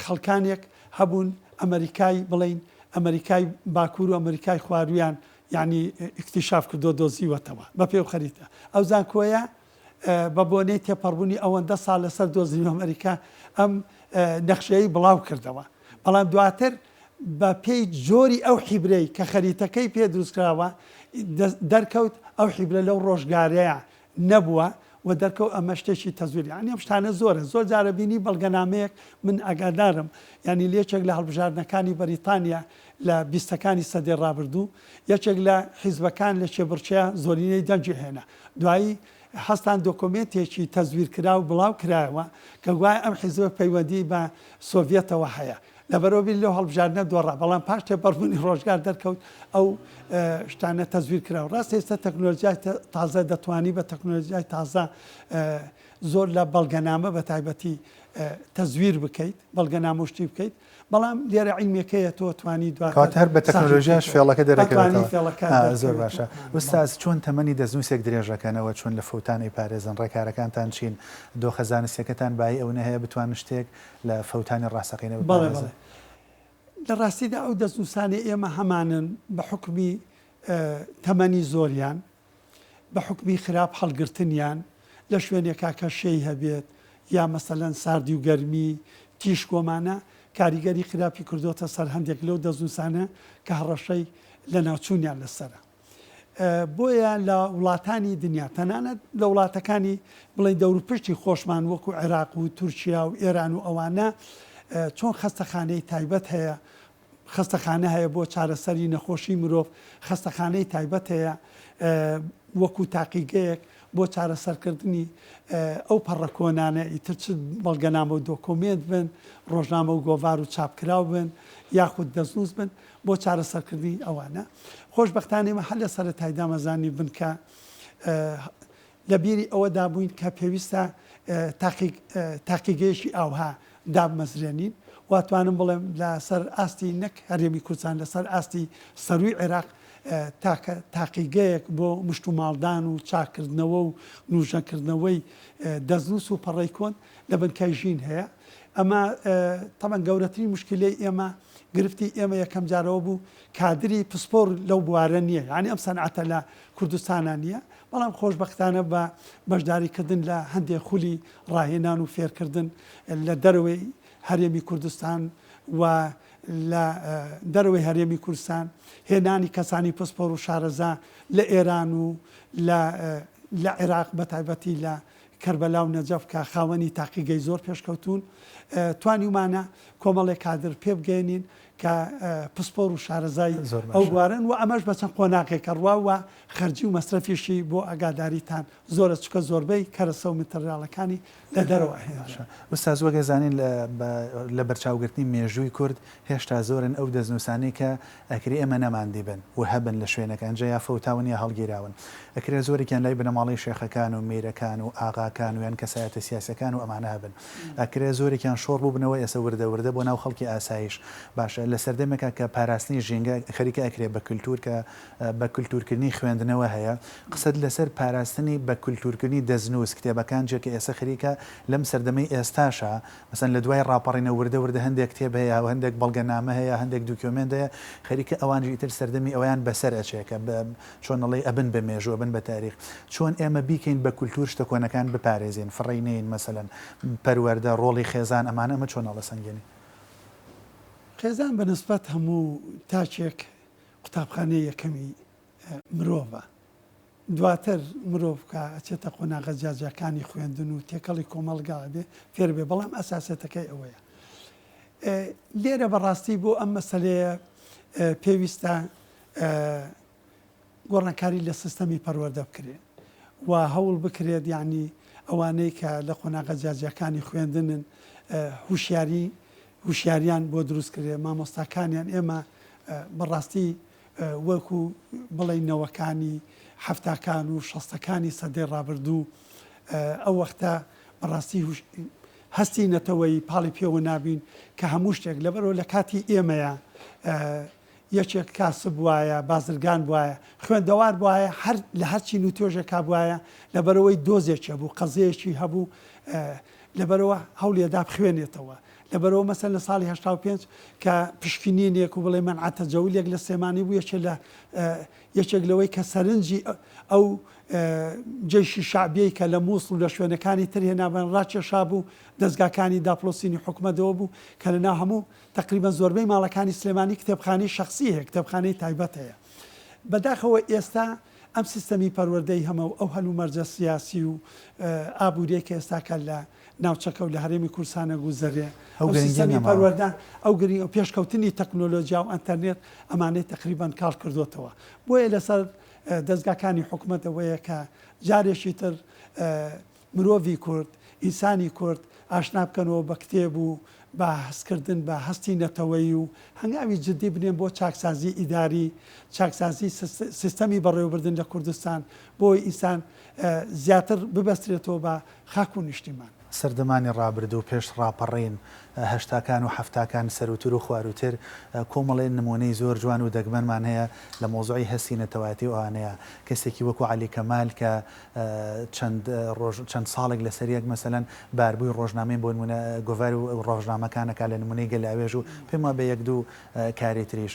S2: خەڵکانێک هەبوون ئەمەریکای بڵێین ئەمەریکای باکوور و ئەمەریکای خواروویان یانی ئیکتیشاف کردووە دۆزیوەتەوە بە پێو خەریتە ئەو زانکۆیە بە بۆنەی تێپەڕبوونی ئەوەندە ساڵ لەسەر دۆزینەوە ئەمەریکا ئەم نەخشەیەی بڵاو کردەوە بەڵام دواتر بە پێی جۆری ئەو حیبرەی کە خەریتەکەی پێ دروستکراوە دەرکەوت ئەو حیبرە لەو ڕۆژگارەیە نەبووە و دەرکەوت ئەمە شتێکی تەزویر یانی ئەم شتانە زۆرە زۆر جارە بینی بەڵگەنامەیەک من ئاگادارم یانی لە یەکێک لە هەڵبژاردنەکانی بەریتانیا لە بیستەکانی سەدەی ڕابردوو یەکێک لە حیزبەکان لە کێبڕکێ زۆرینەی دەنگی هێنا دوایی هەستان دۆکۆمێنتێکی تەزویرکراو بڵاو کرایەوە کە گوایە ئەم حیزبە پەیوەندی بە سۆڤیەتەوە هەیە لەبەرئەوە بیر لەو هەڵبژاردنە دۆڕا، بەڵام پاش تێپەڕبوونی ڕۆژگار دەرکەوت ئەو شتانە تەزویر کراون. ڕاستە ئێستا تەکنۆلۆجیای تازە دەتوانی بە تەکنۆلۆجیای تازە زۆر لە بەڵگەنامە بە تایبەتی تەزویر بکەیت، بەڵگەنامە و شتی بکەیت، بەڵام لێرە عیلمێکەیە تۆ توانی دواتر
S1: کەواتە هەر بە
S2: ساغی
S1: تەکنۆلۆژیاش
S2: بکەیتەوە.
S1: فێڵەکە
S2: ئەتوانی
S1: دەرەکەوێتەوە.
S2: فێڵەکە
S1: ئا زۆر
S2: دەرکەوێت و
S1: باشە.
S2: بەڵێ.
S1: ئوستاز چۆن تەمەنی دەستنووسێک درێژەکەنەوە، چۆن لە فەوتان ئەیپارێزن، ڕێکارەکانتان چین، دۆخە زانستیەکەتان بایی ئەونە هەیە بتوانن شتێک لە فەوتانی ڕاستەقینە
S2: بەڵێ
S1: بپارێزن.
S2: بەڵێ لە ڕاستیدا ئەو دەستنووسانەی ئێمە هەمانن بە حوکمی تەمەنی زۆریان، بە حوکمی خراپ هەڵگرتنیان لە شوێنێکا کە شێی هەبێت یا مەسەلەن ساردی و گەرمی، تیشک وەمانە کاریگەری خراپی کردۆتە سەر هەندێک لەو دەستنووسانە کە هەڕەشەی لەناوچوونیان لەسەرە. بۆیە لە وڵاتانی دنیا تەنانەت لە وڵاتەکانی بڵێین دەوروپشتی خۆشمان وەکو عێراق و تورکیا و ئێران و ئەوانە چۆن خەستەخانەی تایبەت هەیە خەستەخانە هەیە بۆ چارەسەری نەخۆشی مرۆڤ خەستەخانەی تایبەت هەیە وەکو تاقیگەیەک بۆ چارەسەرکردنی ئەو پەڕە کۆنانە ئیتر چ بەڵگەنامە و دۆکۆمێنت بن ڕۆژنامە و گۆڤار و چاپکراو بن یاخود دەستنووس بن بۆ چارەسەرکردنی ئەوانە. خۆشبەختانە ئێمە هەر لە سەرەتای دامەزرانی بنکە لە بیری ئەوەدا بووین کە پێویستە تاقیگەیەکی ئاوها دابمەزرێنین و توانم بڵێم لەسەر ئاستی نەک هەرێمی کوردستان لەسەر ئاستی سەرووی عێراق تاکە تاقیگەیەک بۆ مشتوماڵدان و چاککردنەوە و نوژەنکردنەوەی دەستنووس و پەڕەی کۆن لە بنکەی ژین هەیە. ئەمە تەبعەن گەورەترین موشکیلەی ئێمە گرفتی ئێمە یەکەم جار ئەوە بوو کادری پسپۆر لەو بوارە نییە یانی ئەم سەنعەتە لە کوردستانا نییە بەڵام خۆشبەختانە بە بەشداری کردن لە هەندێ خولی ڕاهێنان و فێرکردن لە دەرەوەی هەرێمی کوردستان و لە دەرەوەی هەرێمی کوردستان هێنانی کەسانی پسپۆر و شارەزا لە ئێران و لە لە عێراق بە تایبەتی لە کەربەلا و نەجەف کە خاوەنی تاقیگەی زۆر پێشکەوتوون، توانیومانە کۆمەڵێک کادر پێبگەیەنین کە پسپۆر و شارەزای
S1: زۆر
S2: ئەو
S1: باشە.
S2: بوارەن و ئەمەش بە چەند قۆناغێک ئەڕوا و خەرجی و مەسرەفیشی بۆ ئاگاداریتان زۆرە چونکە زۆربەی کەرەسە و متریاڵەکانی لە دەرەوە
S1: باشە
S2: ئەهێنرێن.
S1: ئوستاز وەک ئەزانین لە بە لەبەرچاوگرتنی مێژووی کورد هێشتا زۆرن ئەو دەستنووسانەی کە ئەکرێ ئێمە نەماندیبن و هەبن لە شوێنەکان جا یا فەوتاون یا هەڵگیراون. ئەکرێ زۆرێکیان لای بنەماڵەی شێخەکان و میرەکان و ئاغاکان و یان کەسایەتە سیاسیەکان و ئەمانە هەبن. ئەکرێ زۆرێکیان شۆڕ بووبنەوە ئێسە وردە وردە بۆ ناو خەڵکی ئاسایش. باشە لە سەردەمێکا کە پاراستنی ژینگە خەریکە ئەکرێ بە کلتور کە بە کلتورکردنی خوێندنەوە هەیە قسەت لەسەر پاراستنی بە کلتورکردنی دەستنووس کتێبەکان جێ کە ئێسە خەریکە لەم سەردەمەی ئێستاشا مەسەلەن لە دوای ڕاپەڕینە وردە وردە هەندێک کتێب هەیە و هەندێک بەڵگەنامە هەیە هەندێک دوکیۆمێنت هەیە خەریکە ئەوانیش ئیتر سەردەمی ئەویان بەسەر ئەچێ کە بە چۆن ئەڵێی ئەبن بە مێژوو ئەبن بە تاریخ چۆن ئێمە بیکەین بە کولتوور شتە کۆنەکان بپارێزین فڕێی نەین مەسەلەن پەروەردە ڕۆڵی خێزان ئەمانە ئەمە چۆن ئەڵەسەنگێنی؟
S2: خێزان بە نسبەت هەموو تاکێک قوتابخانەی یەکەمی مرۆڤە. دواتر مرۆڤ کە ئەچێتە قۆناغە جیاجیاکانی خوێندن و تێکەڵی کۆمەڵگا ئەبێ فێر بێ بەڵام ئەساسێتەکەی ئەوەیە. لێرە بەڕاستی بۆ ئەم مەسەلەیە پێویستە گۆڕانکاری لە سیستەمی پەروەردە بکرێ و هەوڵ بکرێت یانی ئەوانەی کە لە قۆناغە جیاجیاکانی خوێندنن هوشیاری هوشیاریان بۆ دروست کرێ مامۆستاکانیان ئێمە بەڕاستی وەکو بڵێین نەوەکانی حەفتاکان و شەستەکانی سەدەی ڕابردوو ئەو وەختە بەڕاستی هەستی نەتەوەیی پاڵی پێوە نابین کە هەموو شتێک لەبەرەوە لە کاتی ئێمەیە یەکێک کاسب بوایە، بازرگان بوایە، خوێندەوار بوایە، هەر لە هەر چین و توێژێکا بوایە، لەبەرئەوەی دۆزێکی هەبوو، قەزیەیەکی هەبوو، لەبەرئەوە هەوڵی ئەدا بخوێنێتەوە. لەبەرئەوە مەسەلەن لە ساڵی 85 کە پشکنینێک و بڵێ مەنعە تەجەولێک لە سلێمانی بوو، یەکێ لە یەکێک لەوەی کە سەرنجی ئەو جەیشی شەعبیەی کە لە مووسڵ و لە شوێنەکانی تر هێنابان ڕاکێشابوو، دەزگاکانی داپڵۆسینی حکومەتەوە بوو کە لەناو هەموو تەقریبەن زۆربەی ماڵەکانی سلێمانی کتێبخانەی شەخسی هەیە، کتێبخانەی تایبەت هەیە. بەداخەوە ئێستا ئەم سیستەمی پەروەردەی هەمە و ئەو هەلومەرجە سیاسی و ئابووریەی کە ئێستاکە لە ناوچەکە و لە هەرێمی کوردستانە گوزەرێ،
S1: ئەو
S2: ئەو
S1: گرنگیە
S2: سیستەمی
S1: نەماوە.
S2: پەروەردە، ئەو گرنگ و پێشکەوتنی تەکنۆلۆجیا و ئەنتەرنێت ئەمانەی تەقریبەن کاڵ کردۆتەوە. بۆیە لەسەر دەزگاکانی حکومەت ئەوەیە کە جارێکی تر مرۆڤی کورد، ئینسانی کورد ئاشنا بکەنەوە بە کتێب و بە هەستکردن بە هەستی نەتەوەیی و هەنگاوی جدی بنێن بۆ چاکسازی ئیداری، چاکسازی سیستەمی بەڕێوەبردن لە کوردستان بۆ ئەوەی ئینسان زیاتر ببەسترێتەوە بە خاک و نیشتیمان.
S1: سەردەمانی ڕابردوو پێش ڕاپەڕین، هەشتاکان و حەفتاکان سەرووتر و خوارووتر کۆمەڵێ نموونەی زۆر جوان و دەگمەنمان هەیە لە مەوزوعی هەستی نەتەوایەتی و ئەوانەیە. کەسێکی وەکوو عەلی کەمال کە چەند ڕۆژ چەند ساڵێک لەسەر یەک مەسەلەن باربووی ڕۆژنامەی بۆ نموونە گۆڤار و ڕۆژنامەکان ئەکا لە نموونەی گەلاوێژ و پێم وابێ یەک دوو کاری تریش.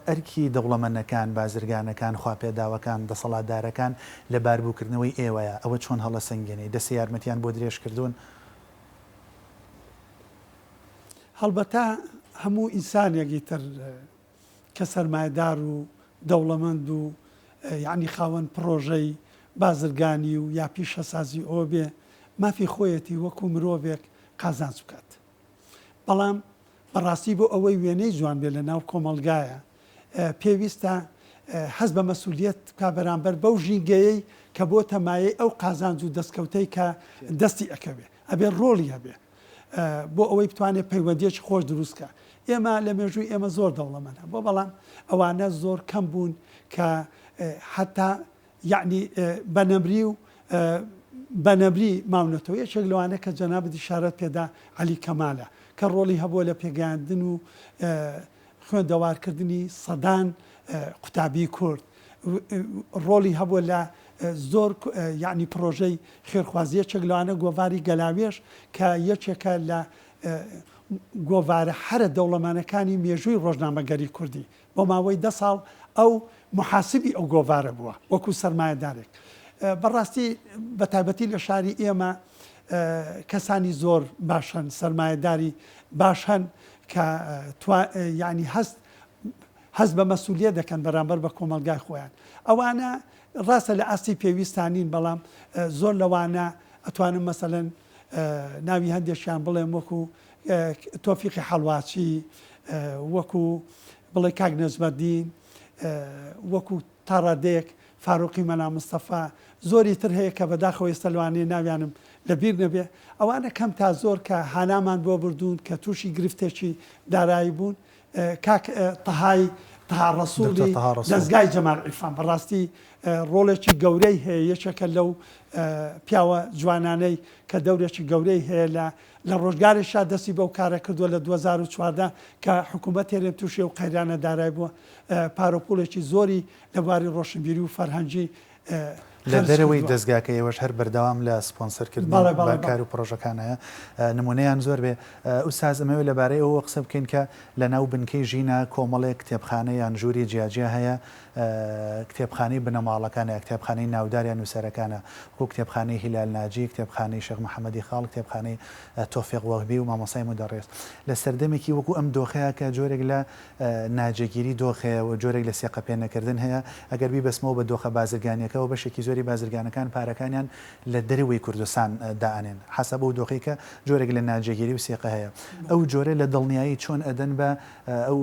S1: ئەرکی دەوڵەمەنەکان، بازرگانەکان، خواپێداوەکان، دەسەڵاتدارەکان لە باربووکردنەوەی ئێوەیە. ئەوە چۆن هەڵەسەنگێنی؟ دەستی یارمەتیان بۆ درێژ کردوون؟
S2: هەڵبەتە هەموو ئینسانێک ئیتر کە سەرمایەدار و دەوڵەمەند و یەعنی خاوەن پڕۆژەی بازرگانی و یا پیشەسازی ئەوە بێ مافی خۆیەتی وەکو مرۆڤێک قازانج بکات. بەڵام بەڕاستی بۆ ئەوەی وێنەی جوان بێت لە ناو کۆمەڵگایە پێویستە هەست بە مەسولیەت بکا بەرامبەر بەو ژینگەیەی کە بۆتە مایەی ئەو قازانج و دەستکەوتەی کە دەستی ئەکەوێ ئەبێ ڕۆڵی هەبێ بۆ ئەوەی بتوانێت پەیوەندیەکی خۆش دروست کا ئێمە لە مێژووی ئێمە زۆر دەوڵەمەند هەبووە بەڵام ئەوانە زۆر کەم بوون کە حتا یەعنی بە نەمری و بە نەمری ماونەتەوە، یەکێک لەوانە کە جەنابت ئیشارەت پێدا عەلی کەمالە کە ڕۆڵی هەبووە لە پێگەیاندن و خوێندەوارکردنی سەدان قوتابی کورد، ڕۆڵی هەبووە لە زۆر یەعنی پڕۆژەی خێرخوازی، یەکێک لەوانە گۆڤاری گەلاوێژ کە یەکێکە لە گۆڤارە هەرە دەوڵەمەنەکانی مێژووی ڕۆژنامەگەری کوردی. بۆ ماوەی دە ساڵ ئەو موحاسبی ئەو گۆڤارە بووە وەکو سەرمایەدارێک. بەڕاستی بە تایبەتی لە شاری ئێمە کەسانی زۆر باش هەن، سەرمایەداری باش هەن کە یانی هەست هەست بە مەسولیەت دەکەن بەرامبەر بە کۆمەڵگای خۆیان. ئەوانە ڕاستە لە ئاستی پێویستا نین بەڵام زۆر لەوانە ئەتوانم مەسەلەن ناوی هەندێکیان بڵێم وەکو تۆفیقی حەڵواچی، وەکو بڵێ کاک نەجمەدین، وەکو تا ڕادەیەک فاروقی مەلا مستەفا، زۆری تر هەیە کە بەداخەوە ئێستا لەوانەیە ناویانم لە بیر نەبێ، ئەوانە کەم تا زۆر کە هانامان بۆ بردوون کە تووشی گرفتێکی دارایی بوون، کاک تەهای تەها
S1: دکتۆر
S2: ڕەسووڵی
S1: تەها ڕەسووڵ.
S2: دەزگای جەمال عیرفان بەڕاستی ڕۆڵێکی گەورەی هەیە، یەکێکە لەو پیاوە جوانانەی کە دەورێکی گەورەی هەیە لە لە ڕۆژگارێکشا دەستی بەو کارە کردووە لە 2014 کە حکوومەت هەرێم تووشی ئەو قەیرانە دارای بووە پارە و پووڵێکی زۆری لە بواری ڕۆشنبیری و فەرهەنگی.
S1: لە دەرەوەی دەزگاکە ئێوەش هەر بەردەوام لە سپۆنسەر کردن بە کار و پڕۆژەکان هەیە نمونەیان زۆر بێ. ئوستاز ئەمەوێ لەبارەی ئەوەوە قسە بکەین کە لە ناو بنکەی ژینا کۆمەڵێک کتێبخانە یان ژووری جیاجیا هەیە کتێبخانەی بنەماڵەکانە یا کتێبخانەی ناودار یا نووسەرەکانە وەکوو کتێبخانەی هیلال ناجی، کتێبخانەی شێخ محەمەدی خاڵ، کتێبخانەی تۆفیق وەهبی و مامۆستای مودەڕیس. لە سەردەمێکی وەکوو ئەم دۆخەیا کە جۆرێک لە ناجێگیری دۆخ هەیە و جۆرێک لە سێقە پێ نەکردن هەیە، ئەگەر بیبەستمەوە بە دۆخە بازرگانییەکەوە بەشێکی زۆری بازرگانەکان پارەکانیان لە دەرەوەی کوردستان دائەنێن حەسەب ئەو دۆخەی کە جۆرێک لە ناجێگیری و سێقە هەیە. ئەو جۆرە لە دڵنیایی چۆن ئەدەن بە ئەو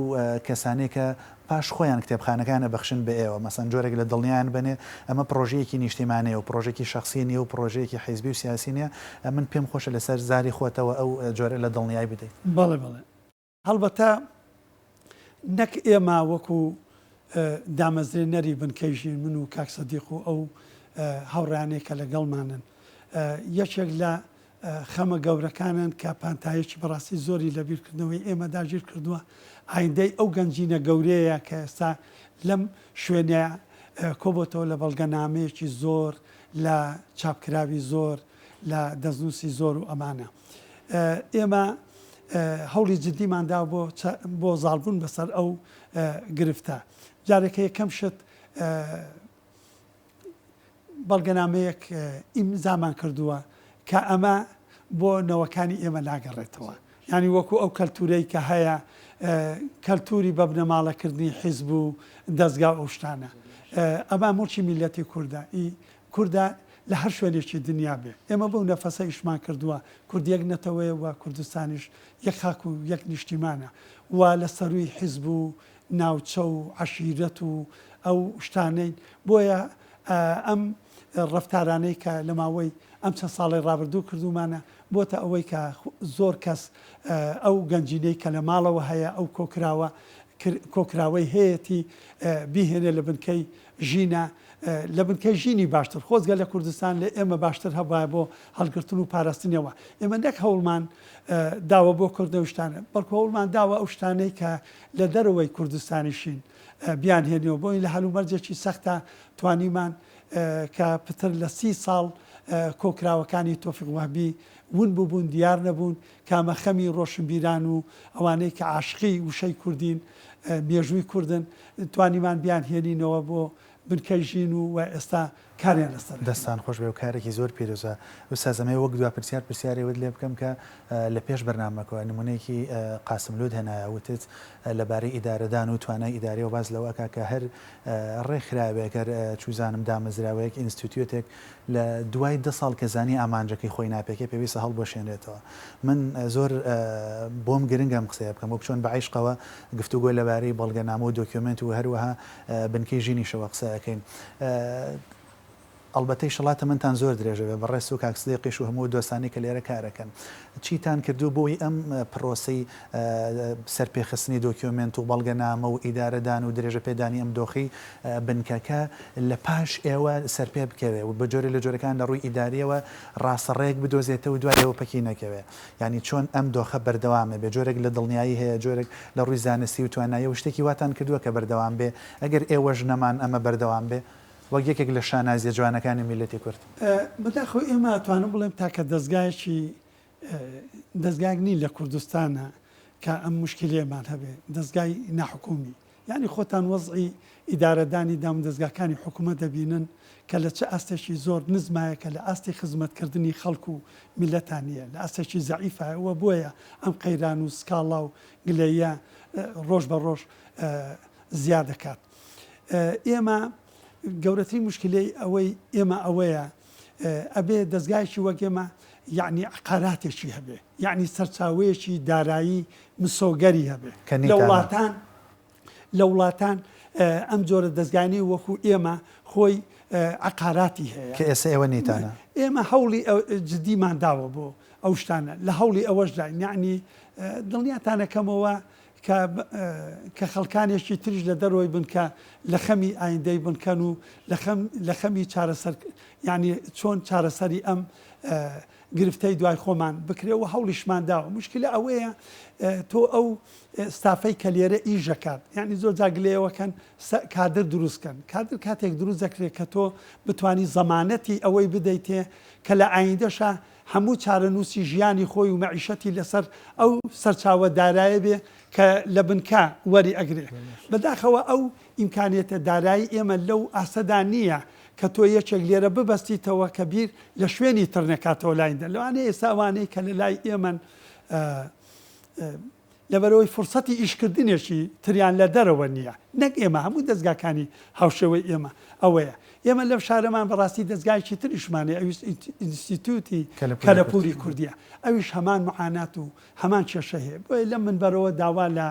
S1: کەسانەی کە پاش خۆیان کتێبخانەکان ئەبەخشن بە ئێوە، مەسەن جۆرێک لە دڵنیایان بەنێ ئەمە پڕۆژەیەکی نیشتیمانەیە و پڕۆژەکی شەخسی نیە و پڕۆژەیەکی حیزبی و سیاسی نیە، من پێم خۆشە لەسەر زاری خۆتەوە ئەو جۆرە لە دڵنیای بدەیت.
S2: بەڵێ بەڵێ هەڵبەتە نەک ئێمە وەکو دامەزرێنەری بنکەی ژین من و کاک سەدیق و ئەو هاوڕێیانەی کە لەگەڵمانن یەکێک لە خەمە گەورەکانن کە پانتاییەکی بەڕاستی زۆری لە بیرکردنەوەی ئێمە داگیر کردووە، ئایندەی ئەو گەنجینە گەورەیە کە ئێستا لەم شوێنە کۆبۆتەوە لە بەڵگەنامەیەکی زۆر، لە چاپکراوی زۆر، لە دەستنووسی زۆر و ئەمانە. ئێمە هەوڵی جدیمان دا بۆ بۆ زاڵبوون بەسەر ئەو گرفتە. جارێکە یەکەم شت بەڵگەنامەیەک ئیمزامان کردووە کە ئەمە بۆ نەوەکانی ئێمە ناگەڕێتەوە. یانی وەکو ئەو کەلتورەی کە هەیە کەلتوری بە بنەماڵەکردنی حیزب و دەزگا و ئەو شتانە. ئەمە موڵکی میللەتی کوردە. ئی کوردە لە هەر شوێنێکی دنیا بێ. ئێمە بەو نەفەسە ئیشمان کردووە. کورد یەک نەتەوەیە و کوردستانیش یەک خاک و یەک نیشتیمانە و لە سەرووی حیزب و ناوچە و عەشیرەت و ئەو شتانەین، بۆیە ئەم ڕەفتارانەی کە لە ماوەی ئەم چەند ساڵەی ڕابردوو کردوومانە بۆتە ئەوەی کە زۆر کەس ئەو گەنجینەی کە لە ماڵەوە هەیە ئەو کۆکراوە کۆکراوەی هەیەتی بیهێنێ لە بنکەی ژینە لە بنکەی ژینی باشتر خۆزگە لە کوردستان لە ئێمە باشتر هەبوایە بۆ هەڵگرتن و پاراستنیەوە ئێمە نەک هەوڵمان داوە بۆ کردنەوەی شتانە بەڵکو هەوڵمان داوە ئەو شتانەی کە لە دەرەوەی کوردستانیشین بیانهێنیەوە بۆی لە هەلومەرجێکی سەختا توانیمان کە پتر لە سی ساڵ کۆکراوەکانی تۆفیق وەهبی ون بووبوون دیار نەبوون کامە خەمی ڕۆشنبیران و ئەوانەی کە عاشقی وشەی کوردین مێژووی کوردن توانیمان بیانهێنینەوە بۆ بنکەی ژین و و ئێستا کاریان لەسەر ئەکەین.
S1: دەستتان خۆش بێ و کارێکی زۆر پیرۆزە. ئوستاز ئەمەوێ وەک دوا پرسیار پرسیارێ وت لێ بکەم کە لە پێش بەرنامەکەوە نمونەیەکی قاسملوت هێنایە وتت لە بارەی ئیدارەدان و توانای ئیداریەوە باس لەوە ئەکا کە هەر ڕێکخراوێک هەر چوزانم دامەزراوەیەک ئینستیتیوتێک لە دوای دە ساڵ کە زانی ئامانجەکەی خۆی ناپێکێ پێویستە هەڵبوەشێنرێتەوە. من زۆر بۆم گرنگە ئەم قسەیە بکەم وەک چۆن بە عیشقەوە گفتوگۆ لەبارەی بەڵگەنامە و دۆکیۆمێنت و هەروەها بنکەی ژینیشەوە قسە ئەکەین. ئەڵبەتە ئیشەڵا تەمەنتان زۆر درێژە بێ بەڕێزت و کاک سدیقیش و هەموو دۆستانی کە لێرە کار ئەکەن. چیتان کردووە بۆ ئەوەی ئەم پرۆسەی سەرپێخستنی دۆکیۆمێنت و بەڵگەنامە و ئیدارەدان و درێژە پێدانی ئەم دۆخەی بنکەکە لە پاش ئێوە سەرپێ بکەوێ و بە جۆرێ لە جۆرەکان لە ڕووی ئیدارییەوە ڕاستەڕێیەک بدۆزێتەوە و دوای ئێوە پەکی نەکەوێ؟ یانی چۆن ئەم دۆخە بەردەوام ئەبێ؟ جۆرێک لە دڵنیایی هەیە، جۆرێک لە ڕووی زانستی و تواناییەوە شتێکی واتان کردووە کە بەردەوام بێ؟ ئەگەر ئێوەش نەمان ئەمە بەردەوام بێ؟ وەک یەکێک لە شانازییە جوانەکانی میللەتی کورد.
S2: بەداخەوە ئێمە ئەتوانم بڵێم تاکە دەزگایەکی دەزگایەک نین لە کوردستانا کە ئەم موشکیلەیەمان هەبێ، دەزگای ناحکومی. یانی خۆتان وەزعی ئیدارەدانی دامودەزگاکانی حکومەت دەبینن کە لە چ ئاستێکی زۆر نزمایە کە لە ئاستی خزمەتکردنی خەڵک و میللەتا نییە، لە ئاستێکی زەعیفایە و بۆیە ئەم قەیران و سکاڵا و گلەییە ڕۆژ بە ڕۆژ زیاد دەکات. ئێمە گەورەترین موشکیلەی ئەوەی ئێمە ئەوەیە ئەبێ دەزگایەکی وەک ئێمە یەعنی عەقاراتێکی هەبێ یەعنی سەرچاوەیەکی دارایی مسۆگەری هەبێ
S1: کە
S2: لە
S1: نیتانە.
S2: وڵاتان لە وڵاتان ئەم جۆرە دەزگانەی وەکو ئێمە خۆی عەقاراتی هەیە.
S1: کە ئێستا ئێوە نیتانە.
S2: ئێمە هەوڵی جدیمان داوە بۆ ئەو شتانە لە هەوڵی ئەوەشداین یەعنی دڵنیاتانەکەمەوە. کە کە خەڵکانێکی تریش لە دەرەوەی بن کە لە خەمی ئایندەی بنکەن و لە خەم لە خەمی چارەسەر یانی چۆن چارەسەری ئەم گرفتەی دوای خۆمان بکرێ و هەوڵیشمان داوە مشکلە ئەوەیە تۆ ئەو ستافەی کە لێرە ئیش دەکات یانی زۆر جار گلەیەوەکەن کادر دروست کەن کادر کاتێک دروست دەکرێت کە تۆ بتانی زەمانەتی ئەوەی بدەیتێ کە لە ئایندەشا هەموو چارەنووسی ژیانی خۆی و مەعیشەتی لەسەر ئەو سەرچاوە دارایە بێ کە لە بنکە وەری ئەگرێ. بەداخەوە ئەو ئیمکانیەتە دارایی ئێمە لەو ئاستەدا نییە کە تۆ یەکێک لێرە ببەستیتەوە کە بیر لە شوێنی تر نەکاتەوە لایندە. لەوانەیە ئێستا ئەوانەی کە لە لای ئێمەن لەبەرئەوەی فرسەتی ئیشکردنێکی تریان لە دەرەوە نییە، نەک ئێمە هەموو دەزگاکانی هاوشێوەی ئێمە ئەوەیە. ئێمە لەم شارەمان بەڕاستی دەزگایەکی تریشمان هەیە ئەویش ئینستیتوتی کەلەپوری کوردییە، ئەویش هەمان معانات و هەمان کێشە هەیە. بۆیە لەم منبەرەوە داوا لە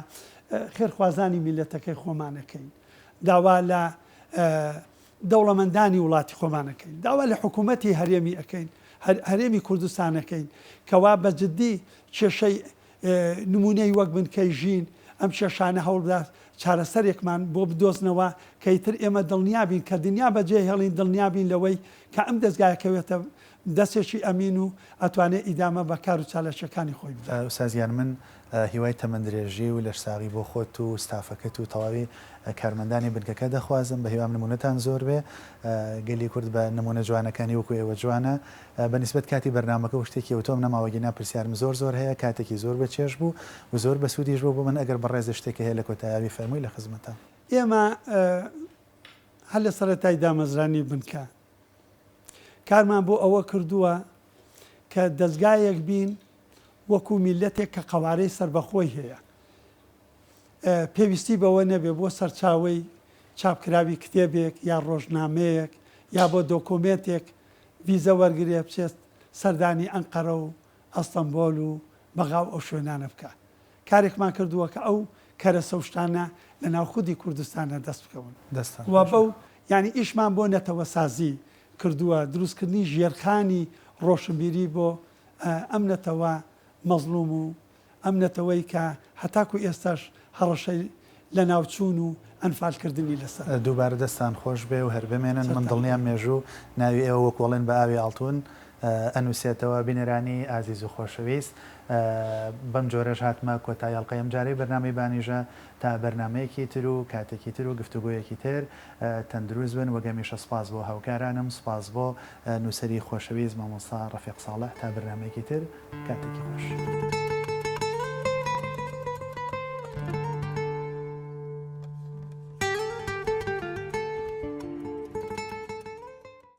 S2: خێرخوازانی میللەتەکەی خۆمان ئەکەین، داوا لە دەوڵەمەندانی وڵاتی خۆمان ئەکەین، داوا لە حکوومەتی هەرێمی ئەکەین، هەرێمی کوردستان ئەکەین کەوا بە جددی کێشەی نموونەی وەک بنکەی ژین ئەم کێشانە هەوڵبدات چارەسەرێکمان بۆ بدۆزنەوە کە ئیتر ئێمە دڵنیا بین کە دنیا بەجێ هێڵین دڵنیا بین لەوەی کە ئەم دەزگایە کەوێتە دەستێکی ئەمین و ئەتوانێ ئیدامە بە کار و چالاکیەکانی خۆی بدات.
S1: ئوستاز گیان من هیوای تەمەندرێژی و لەشساغی بۆ خۆت و ستافەکەت و تەواوی کارمەندانی بنکەکە دەخوازم بەهیوام نمونەتان زۆر بێ گەلی کورد بە نمونە جوانەکانی وەکو ئێوە جوانە بە نیسبەت کاتی بەرنامەکە و شتێکی ئەوتۆم نەماوە گینا پرسیارم زۆر زۆر هەیە کاتێکی زۆر بە چێژ بوو و زۆر بەسوودیش بوو بۆ من ئەگەر بەڕێزت شتێکە هەیە لە کۆتاییا بیفەرمووی لە خزمەتام.
S2: ئێمە هەر لە سەرەتای دامەزرانی بنکە کارمان بۆ ئەوە کردووە کە دەزگایەک بین وەکو میللەتێک کە قەوارەی سەربەخۆی هەیە پێویستی بەوە نەبێ بۆ سەرچاوەی چاپکراوی کتێبێک یا ڕۆژنامەیەک یا بۆ دۆکۆمێنتێک ڤیزە وەرگرێ بچێت سەردانی ئەنقەرە و ئەستەنبۆل و بەغا و ئەو شوێنانە بکا. کارێکمان کردووە کە ئەو کەرەسە و شتانە لە ناو خودی کوردستانا دەست بکەون
S1: دەستتان
S2: و
S1: خۆش
S2: بەو
S1: بێ.
S2: یانی ئیشمان بۆ نەتەوەسازی کردووە، دروستکردنی ژێرخانی ڕۆشنبیری بۆ ئەم نەتەوە مەزڵوم و ئەم نەتەوەی کە هەتاکو ئێستاش هەڕەشەی لەناوچوون و ئەنفالکردنی لەسەرە.
S1: دووبارە دەستتان خۆش بێ و هەر بمێنن، من
S2: سەرتان
S1: دڵنیام
S2: خۆش.
S1: مێژوو ناوی ئێوە وەکو ئەڵێن بە ئاوی ئاڵتوون ئەنووسێتەوە. بینەرانی ئازیز و خۆشەویست بەم جۆرەش هاتمە کۆتایی ئەڵقەی ئەمجارەی بەرنامەی بانیژە، تا بەرنامەیەکی تر و کاتێکی تر و گفتوگۆیەکی تر تەندروست بن، وەک هەمیشە سوپاس بۆ هاوکارانم، سوپاس بۆ نووسەری خۆشەویست مامۆستا ڕەفیق ساڵح، تا بەرنامەیەکی تر کاتێکی خۆش.